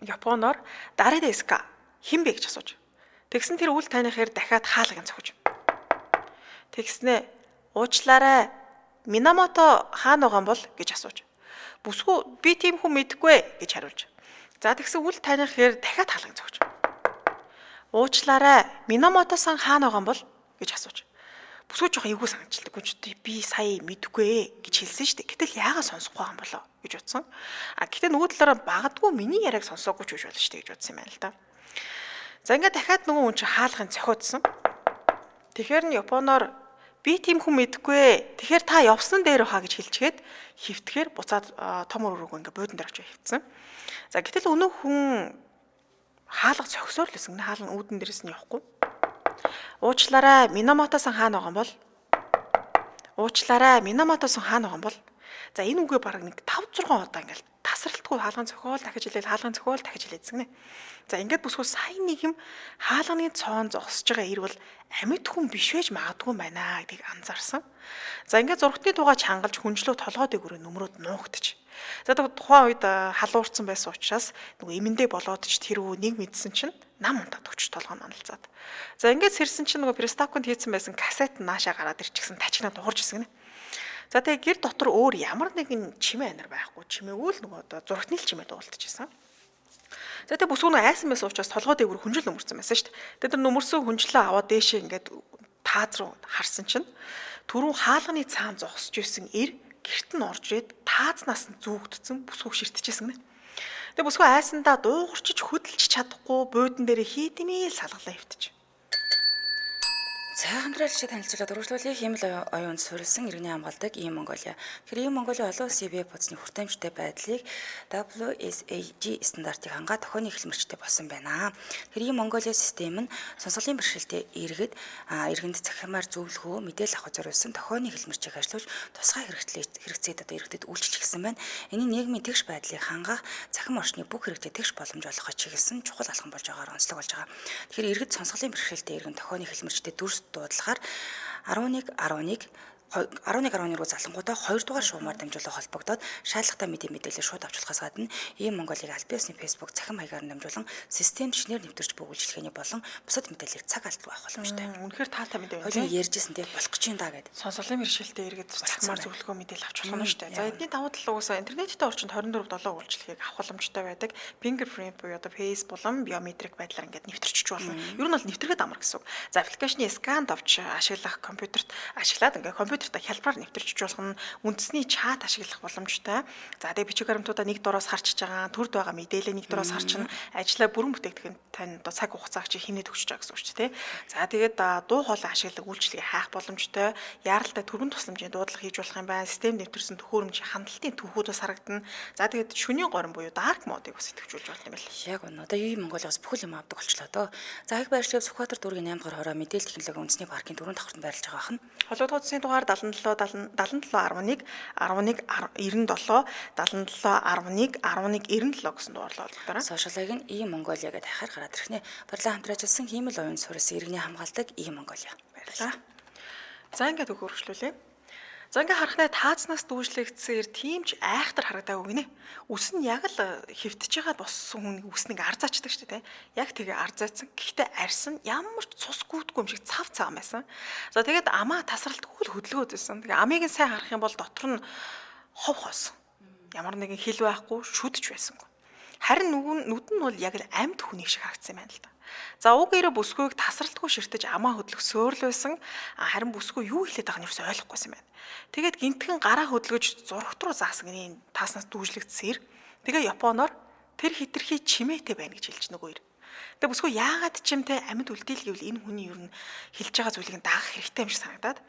Японоор дарэ дэска хэн бэ гэж асууж. Тэгсэн тэр үл таныхаар дахиад хаалгыг цохиж. Тэгснэ уучлаарай. Минамото хаана байгаа юм бол гэж асууж. Бүсгүй би тийм хүн мэдэхгүй гэж хариулж. За тэгсэн үл таних хэр дахиад хаалган цогч. Уучлаарай. Минамото-сан хаана байгаа юм бол гэж асууж. Бүсгүй жоохон эвгүй санагдчихдаг. Гүн би сая мэдэхгүй гэж хэлсэн шүү дээ. Гэтэл яагаад сонсохгүй байгаа юм болоо гэж бодсон. А гэтээ нөгөө талаараа багадгүй миний яриаг сонсоогүй ч биш болно шүү дээ гэж бодсон юм байна л да. За ингээд дахиад нөгөө хүн чинь хаалган цохиодсон. Тэгэхээр нь Японоор би тийм хүн мэдэхгүй. Тэгэхээр та явсан дээр хаа гэж хэлчихэд хөвтгөр буцаад том өрөөгөө ингээ буудан дээр очиж хөвтсөн. За гэтэл өнөө хүн хаалга цогсоор л байсан. Хаалга үүдэн дээрээс нь явахгүй. Уучлаарай, Минамото-сан хаана байгаа юм бол? Уучлаарай, Минамото-сан хаана байгаа юм бол? За энэ үгээ бараг нэг 5 6 удаа ингээл тасралтгүй тасралтгүй хаалган цохиол дахиж хэлээл хаалган цохиол дахиж хэлээдсэн гинэ. За ингээд бүсгүй сайн нэг юм хаалганы цоон зогсож байгаа ир бол амьд хүн биш байж магадгүй байна гэдгийг анзаарсан. За ингээд зургтны тугаач хангалж хүнжлөө толгой дээгүүрээ нөмрөөд нуугдчих. За тухайн үед халуурсан байсан учраас нөгөө эмэндээ болоод ч тэр үү нэг мэдсэн чинь нам унтаад өгч толгой нь аналцаад. За ингээд сэрсэн чинь нөгөө приставканд хийцэн байсан кассет наашаа гараад ирчихсэн тачигнаа дуурж ирсэн гинэ. За тэгээ гэр дотор өөр ямар нэгэн чимээ анир байхгүй. Чимээгүй л нөгөө одоо зургтны л чимээ дуулдчихсан. За тэгээ бүсгүй нөө айсан байсан учраас толгой дээгүүр хүнжил нөмөрсөн байсан шүү дээ. Тэгээ тэр нөмөрсөн хүнжлээ аваад дээшээ ингээд тааз руу харсан чинь түрүүн хаалганы цаан зогсож исэн эр гэрт нь орж ирээд таазнаас нь зүүгдсэн бүсгүйг ширтчихсэн гинэ. Тэгээ бүсгүй айсандаа дуугарчиж хөдөлж чадахгүй буудан дээрээ хийдмэл салгалаа хөвтөж. За хамтрагчид танилцуулаад үргэлжлүүлэх хиймэл оюунд суурилсан иргэний хамгаалдаг ийм Монголиа. Тэгэхээр ийм Монголиа олон улсын веб хуудасны хүртээмжтэй байдлыг WSAG стандартыг хангаа тохионы эхлэмэрчтэй болсон байна. Тэгэхээр ийм Монголиа систем нь сонсголын бэрхшээлтэй иргэд иргэнд захимаар зөвлөгөө мэдээлэл авах зориулсан тохионы эхлэмэрчийг ажиллуулж тусгай хэрэгцээд одоо иргэдэд үйлчилж гисэн байна. Энэ нь нийгмийн тэгш байдлыг хангах, цахим орчны бүх хэрэгтэд тэгш боломж олгоход чиглэсэн чухал алхам болж байгаагаар онцлог болж байгаа. Тэгэхээр иргэд сонсголын бэрхшээлтэй иргэн тохионы эхлэмэрчтэй дүрс дуудлагаар 11 11 11.1 руу залангуудаа 2 дугаар шугамар дамжуулан холбогдоод шаардлагатай мэдээлэл шууд авч болохоос гадна ийм Монголыг аль биесны Facebook цахим хаягаар дамжуулан системд шинээр нэвтэрч буй үйлчилгээний болон бусад мэдээллийг цаг алдалгүй авах боломжтой. Үнэхээр таатай мэдээ байна. Хоёулын ярьжсэн тийм болох гэж юм да гэд. Сонсголын бэрхшээлтэй иргэд цахимаар зөвлөгөө мэдээлэл авч болох нь шүү дээ. За эдний давуу тал угаасаа интернеттэй орчинд 24/7 үйлчилгээг авах боломжтой байдаг. Fingerprint буюу одоо face болон биометрик байдлаар ингээд нэвтэрчиж болно. Ер нь бол нэвтрэхэд амар гэсэн үг. За аппликейшны скан давч ашиглах компьютерт ашиглаад ингээд компьютер хялбараар нэвтэрч болох нь үндэсний чат ашиглах боломжтой. За тэгээ бичиг баримтуудаа нэг дороос харчиж байгаа, төрд байгаа мэдээлэл нэг дороос харчин, ажлаа бүрэн бүтээгдэхүүн тань одоо цаг хугацааг чи хинээд өгч байгаа гэсэн үг шүү дээ. За тэгээд дуу хоолой ашиглах үйлчилгээ хайх боломжтой. Яаралтай төргөн тусламжийн дуудлага хийж болох юм байна. Систем нэвтэрсэн төхөөрөмж хандлтын түүхүүдээс харагдана. За тэгээд шөнийн горим буюу dark mode-ыг бас идэвхжүүлж болно юм байна. Яг үнэ. Одоо юу Монголоос бүхэл юм авдаг болчлоо доо. За их байршлыг Сүхбаатар дүүргийн 8 дугаар хороо мэдээлэл технологийн үндэсний паркийн 4 давхарт байрлаж байгаа хань. Холбогдох утасны дугаар 77 77 11 11 97 77 11 11 97 гэсэн дугаарлаа холбогдороо. Сошиалыг нь ийм Монголиа гэдээ хахаар гараад ирэх нэ. Баярлалаа хамтран ажилласан хиймэл оюун суурилсан иргэний хамгаалдаг ийм Монголиа. Баярлалаа. За ингээд үг хөрвүүлээ. За ингээ харахнаа таазнаас дүүжлэгдсэн эр тийм ч айхтар харагдаагүй гинэ. Үс нь яг л хэвтэж байгаа боссон хүн үс нэг арзаачдаг шүү дээ. Яг тэгээ арзаацсан. Гэхдээ арьс нь ямар ч цус гүйтгүй юм шиг цав цагаан байсан. За тэгээд амаа тасралтгүй л хөдөлгөөд байсан. Тэгээ амыг нь сайн харах юм бол дотор нь хов хоосон. Ямар нэгэн хил байхгүй, шүдэж байсангүй. Харин нүд нь бол яг л амьд хүний шиг харагдсан юм байна л да. За уг эрэ бүсгүйг тасралтгүй ширтэж амаа хөдлөх сөөрл байсан. Харин бүсгүй юу хэлээд байгааг нь юусэн ойлгохгүйсэн юм байна. Тэгээд гинтхэн гараа хөдөлгөж зурагт руу заасан гинэ тааснаас дүүжлэгдсэн эр. Тэгээ японоор тэр хитрхи чимээтэй байна гэж хэлж нөгөө эр. Тэгээ бүсгүй яагаад ч юм те амьд үлдээл гэвэл энэ хүний ер нь хэлж байгаа зүйлийг дагах хэрэгтэй юм шиг санагдаад.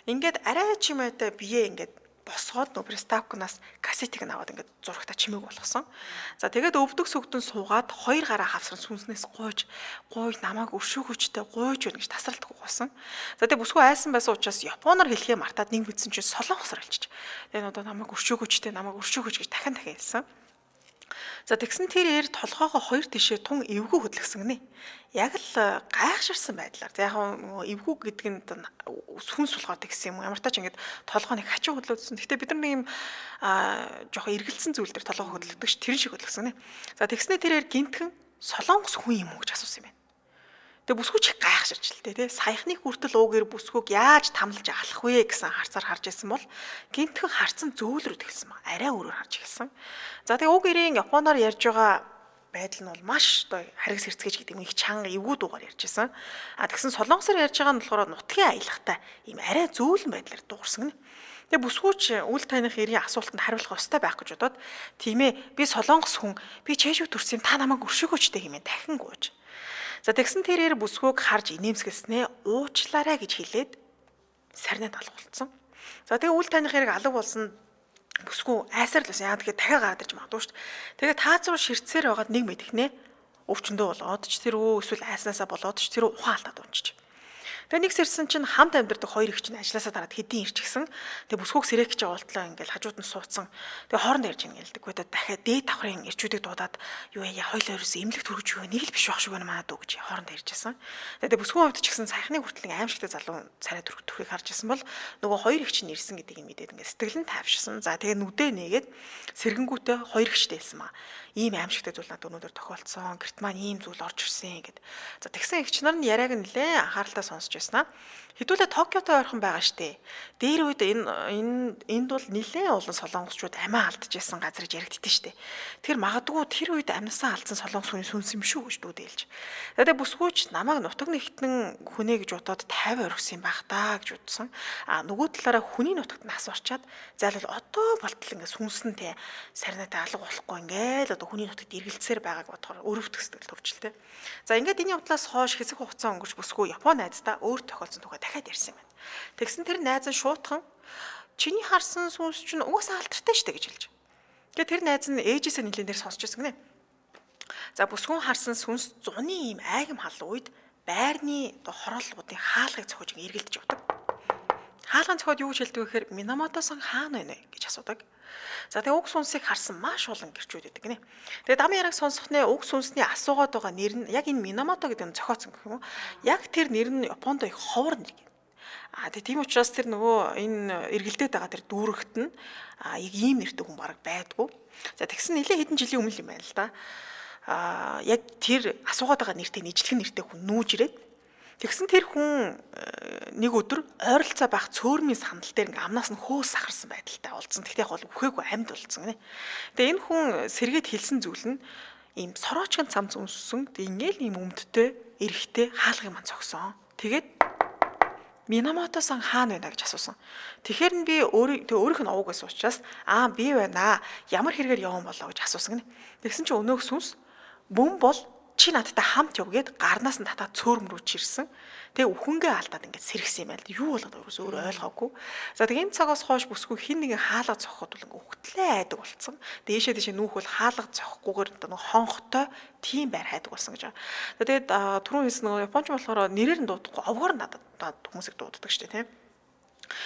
Ингээд арай чимээтэй бие ингээд босгоод нөө приставкнаас кассетыг нь аваад ингээд зурагта чимээг болгосон. За тэгээд өвдөг сүгдэн суугаад хоёр гараа хавсран сүнснээс гуйж гуй намайг өршөөгөөчтэй гуйж байна гэж тасралтгүй гуйсан. За тэгээд бүсгүй айсан байсан учраас японоор хэлхээ мартаад нэг мэдсэн чинь солонгосоор хэлчих. Тэгээд одоо намайг өршөөгөөчтэй намайг өршөөгөөч гэж дахин дахин хэлсэн. За тэгсэн тэр эр толгоогоо хоёр тишээ тун эвгүй хөдлөсөн гинэ. Яг л гайхширсан байдлаар. За яг эвгүй гэдэг нь хүнс болохоор тэгсэн юм. Ямар тач ингээд толгоо нэг хачин хөдлөөдсөн. Гэхдээ бид нар нэг юм жоох эргэлцсэн зүйл дээр толгоо хөдлөдөг ш тэр шиг хөдлөсөн гинэ. За тэгснээ тэр эр гинтхэн солонгос хүн юм уу гэж асуусан юм байна. Тэгээ бүсгүй ч гайхширч л дээ тий. Саяхны хүртэл ууг эр бүсгүйг яаж тамлаж алах вэ гэсэн харцаар харж исэн бол гинтхэн харцсан зөөлрөд эхэлсэн ба. Арай өөрөөр харж эхэлсэн. За тэгээ уг эрийн японоор ярьж байгаа байдал нь бол маш одоо харгас хэрцгээж гэдэг юм их чанга эвгүй дуугаар ярьж исэн. А тэгсэн солонгосоор ярьж байгаа нь болохоор нутгийн аялгатай ийм арай зөөлөн байдлаар дуугарсан гинэ. Тэгээ бүсгүйч үл таних эрийн асуултанд хариулах ёстой байх гэж бодоод тийм ээ би солонгос хүн би чэшүү төрсөн юм та намайг өршөөгөөчтэй хэмээн дахин гуйж. За тэгсэн тэрээр бүсгүйг харж инээмсэглэснээ уучлаарай гэж хэлээд сарнайд алгуулсан. За тэгээ үл таних хэрэг алга болсон бүсгүй айсаар л байсан. Яа тэгэхээр дахиад гараад ирж магадгүй шүү дээ. Тэгээ таац руу ширтсээр байгаад нэг мэдхнээ өвчөндөө болоод ч тэр үү эсвэл айснаасаа болоод ч тэр ухаан алдаад унчиж. Тэгээ нэг сэрсэн чинь хамт амьдардаг хоёр их чинь ажилласаа дараад хэдийн ирчихсэн. Тэгээ бүсгүйг сэрэх гэж явуултлаа ингээл хажууд нь суудсан. Тэгээ хооронд ярьж ийн гэлдэг. Гэхдээ дахиад дээд давхрын ирчүүдийг дуудаад юу яа хоёлоо ерөөсөө эмнэлэг төрөж юу нэг л биш байх шиг байна маа дүү гэж хооронд ярьж байсан. Тэгээ бүсгүйн хувьд ч гэсэн саяхны хүртэл аимшигтай залуу царай төрхийг харж исэн бол нөгөө хоёр их чинь ирсэн гэдгийг мэдээд ингээд сэтгэл нь тайвширсан. За тэгээ нүдээ нээгээд сэргэнгүүтээ хоёр ихчтэй хэлсэн маа. Ийм аимшигтай зүйл надад өнөөдөр тохиолдсон. Гэрт маань ийм зүйл орж ирсэн гэд. За тэгсэн эгч нар нь яриаг нь нэлээ анхааралтай сонсч байснаа. Хэдүүлээ Токиотой ойрхон байгаа штэ. Дээр үед энэ энэ энд бол нэлээ олон солонгосчууд амиа алдчихсан газар гэж яригддээ штэ. Тэр магадгүй тэр үед амнасаа алдсан солонгос хүний сүнс юм шүү гэж дүүдэлж. Тэгээ бүсгүйч намайг нутаг нэгтэн хүнэ гэж бодоод 50 орхисон юм байх та гэж бодсон. А нөгөө талаараа хүний нутагт нас орчаад зайлвал одоо болтол ингээ сүнс нь те сарнайтай алга болохгүй ингээл одоо хүний нутагт эргэлзсээр байгааг бодохоор өрөвдөх сэтгэл төржилтэй. За ингээд энэ явдлаас хойш хэсэг хугацаа өнгөрч бүсгүй Япон найздаа өөр тохиолдсон тухай дахиад ярьсан юм байна. Тэгсэн тэр найз нь шуутхан чиний харсан сүнс чинь угаасаа алдартай штэ гэж хэлж. Тэгээ тэр найз нь ээжээсээ нэлийн дээр сонсч байсан гинэ. За бүсгүн харсан сүнс зуны ийм айгам халуун үед байрны одоо хорооллуудын хаалгыг цохиж эргэлдэж явдаг. Хаалгын цохиод юу гэж хэлдэг вэ гэхээр Минамото-сан хаана байна вэ гэж асуудаг. За тэгээ уг сүнсийг харсан маш олон гэрчүүд байдаг гинэ. Тэгээ дам яриаг сонсохнээ уг сүнсний асуугаад байгаа нэр нь яг энэ Минамото гэдэг нь зохиоцсон гэх юм уу? Яг тэр нэр нь Японд их ховор нэр гин. А тэгээ тийм учраас тэр нөгөө энэ эргэлдээд байгаа тэр дүүрэгт нь яг ийм нэртэй хүн бараг байдгүй. За тэгсэн нэлээ хэдэн жилийн өмнө юм байна л да. А яг тэр асуугаад байгаа нэртэй нийжлэх нэртэй хүн нүүж ирээд тэгсэн тэр хүн нэг өдөр ойролцоо байх цөөрмийн сандал дээр ингээм амнаас нь хөөс сахарсан байдалтай уулзсан. Тэгтээ яг бол үхээгүй амьд болцсон гинэ. Тэгээ энэ хүн сэргээд хэлсэн зүйл нь ийм сороочгон цамц өмссөн. Тэгээ ингээл ийм өмдтэй эрэхтэй хаалгын ман цогсон. Тэгээд Минамото-сан хаана байна гэж асуусан. Тэгэхээр нь би өөрийнх нь овог байсан учраас аа би байна. Ямар хэрэгээр явсан болоо гэж асуусан гинэ. Тэгсэн чинь өнөөх сүнс мөн бол чи надтай хамт яв гэд гарнаас нь татаад цөөрөм рүү чирсэн. Тэгээ үхэнгээ алдаад ингээд сэргсэн юм байл. Юу болоод байгааг өөрөө ойлгоогүй. За тэгээ энэ цагаас хойш бүсгүй хин нэгэн хаалга цохоход бол ингээд үхтлээ айдаг болсон. Дээшээ дээшээ нүүх бол хаалга цохохгүйгээр одоо нэг хонхтой тийм байр хайдаг болсон гэж байгаа. За тэгээд түрүүн хэлсэн нөгөө японч болохоор нэрээр нь дуудахгүй овгоор нь надад хүмүүсийг дууддаг шүү дээ тийм.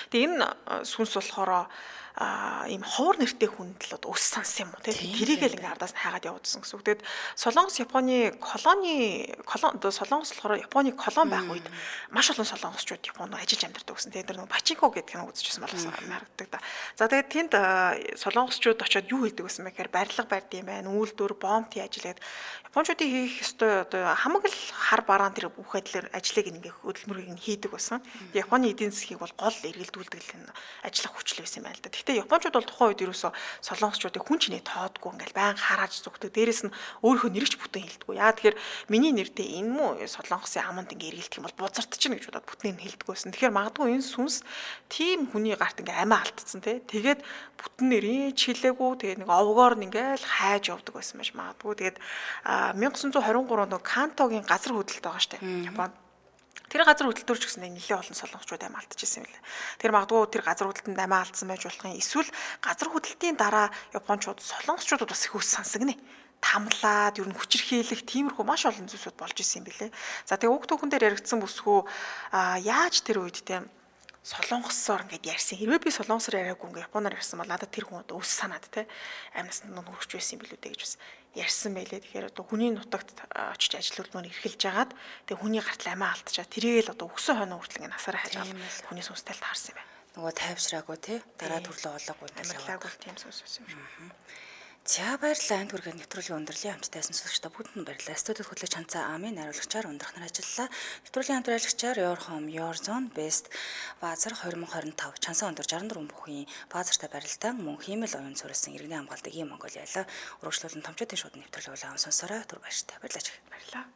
Тэгээ энэ сүнс болохоор ийм ховор нэртэй хүнд л одоо өс сансан юм уу те тэрийг л ингээ ардаас нь хайгаад явуулсан гэсэн үг. Тэгээд Солонгос Японы колони одоо Солонгос болохоор Японы колони байх үед маш олон солонгосчууд Японд ажиллаж амьдардаг гэсэн. Тэгээд тэр нэг пачинко гэдэг кино үзчихсэн болсон харагддаг да. За тэгээд тэнд солонгосчууд очиод юу хийдэг гэсэн бэ гэхээр барилга барьд юм байна, үйлдвэр, бомбын ажил гэдэг. Япончуудын хийх ёстой одоо хамаг л хар бараан тэр бүх ажлыг ингээ хөдөлмөрийг нь хийдэг байсан. Японы эдийн засгийг бол гол эргэлдүүлдэг л ажиллах хүч л байсан юм байна л да. Гэхдээ японочууд бол тухайн үед ерөөсөө солонгосчуудыг хүн чинээ тоодгүй ингээл байн харааж зүгтэг. Дээрээс нь өөрийнхөө нэрч бүтэн хэлдэггүй. Яа тэгэхээр миний нэртэй энэ мүү солонгосын аманд ингээ эргэлдэх юм бол бузартчихна гэж бодоод бүтнийг нь хэлдэггүй байсан. Тэгэхээр магадгүй энэ сүнс тийм хүний гарт ингээ амиа алдсан тий. Тэгээд бүтэн нэрийн ч хэлээгүй. Тэгээд нэг овгоор нь ингээл хайж явдаг байсан байж магадгүй. Тэгээд 1923 онд Кантогийн газар хөдлөлт байгаа штэ. Японд. Тэр газар хөдлөлтөөр ч гэсэн нэлээд олон солонгосчууд амиа алдчихсан юм лээ. Тэр магадгүй тэр газар хөдлөлтөнд амиа алдсан байж болох юм. Эсвэл газар хөдлөлтийн дараа японочууд солонгосчуудад бас их өс сансан гинэ. Тамлаад ер нь хүчирхийлэх тиймэрхүү маш олон зүйлсүүд болж исэн юм билээ. За тэгээ уг түүхэн дээр яригдсан бүсгүй яаж тэр үед те солонгосоор ингээд ярьсан. Хэрвээ би солонгосоор яриаггүй ингээд японоор ярьсан бол надад тэр хүн одоо өс санаад те амнаас нь нүргэж байсан юм билүү дээ гэж бас ярьсан байлээ. Тэгэхээр одоо хүний нутагт очиж ажил хөдөлмөр эрхэлж агаад тэгээ хүний гартал амиа алдчихаа. Тэрийг л одоо өгсөн хойно хүртэл ингээд насаараа хайж аваад хүний сүнстэй л таарсан юм байна. Нөгөө тайвшраагүй те дараа төрлөө олоогүй амарлаагүй тийм сүнс байсан юм шиг. За баярлалаа. Энд хүргээд нэвтрүүлгийн өндөрлөлийн хамттай сонсогчдоо бүгдэнд нь баярлалаа. Студид хөтлөгч Ханцаа Амын найруулагчаар Ундрах нар ажиллалаа. Нэвтрүүлгийн хамтрагчаар Your Home, Your Zone Best Баазар 2025 Чансан өндөр 64 бүхийн баазартай барилдаан мөн хиймэл оюун суурилсан иргэний хамгаалтыг ийм Монгол ялаа. Урагшлуулан томчуудын шууд нэвтрүүлэг улаан сонсорой түр баяртай. Баярлалаа. Баярлалаа.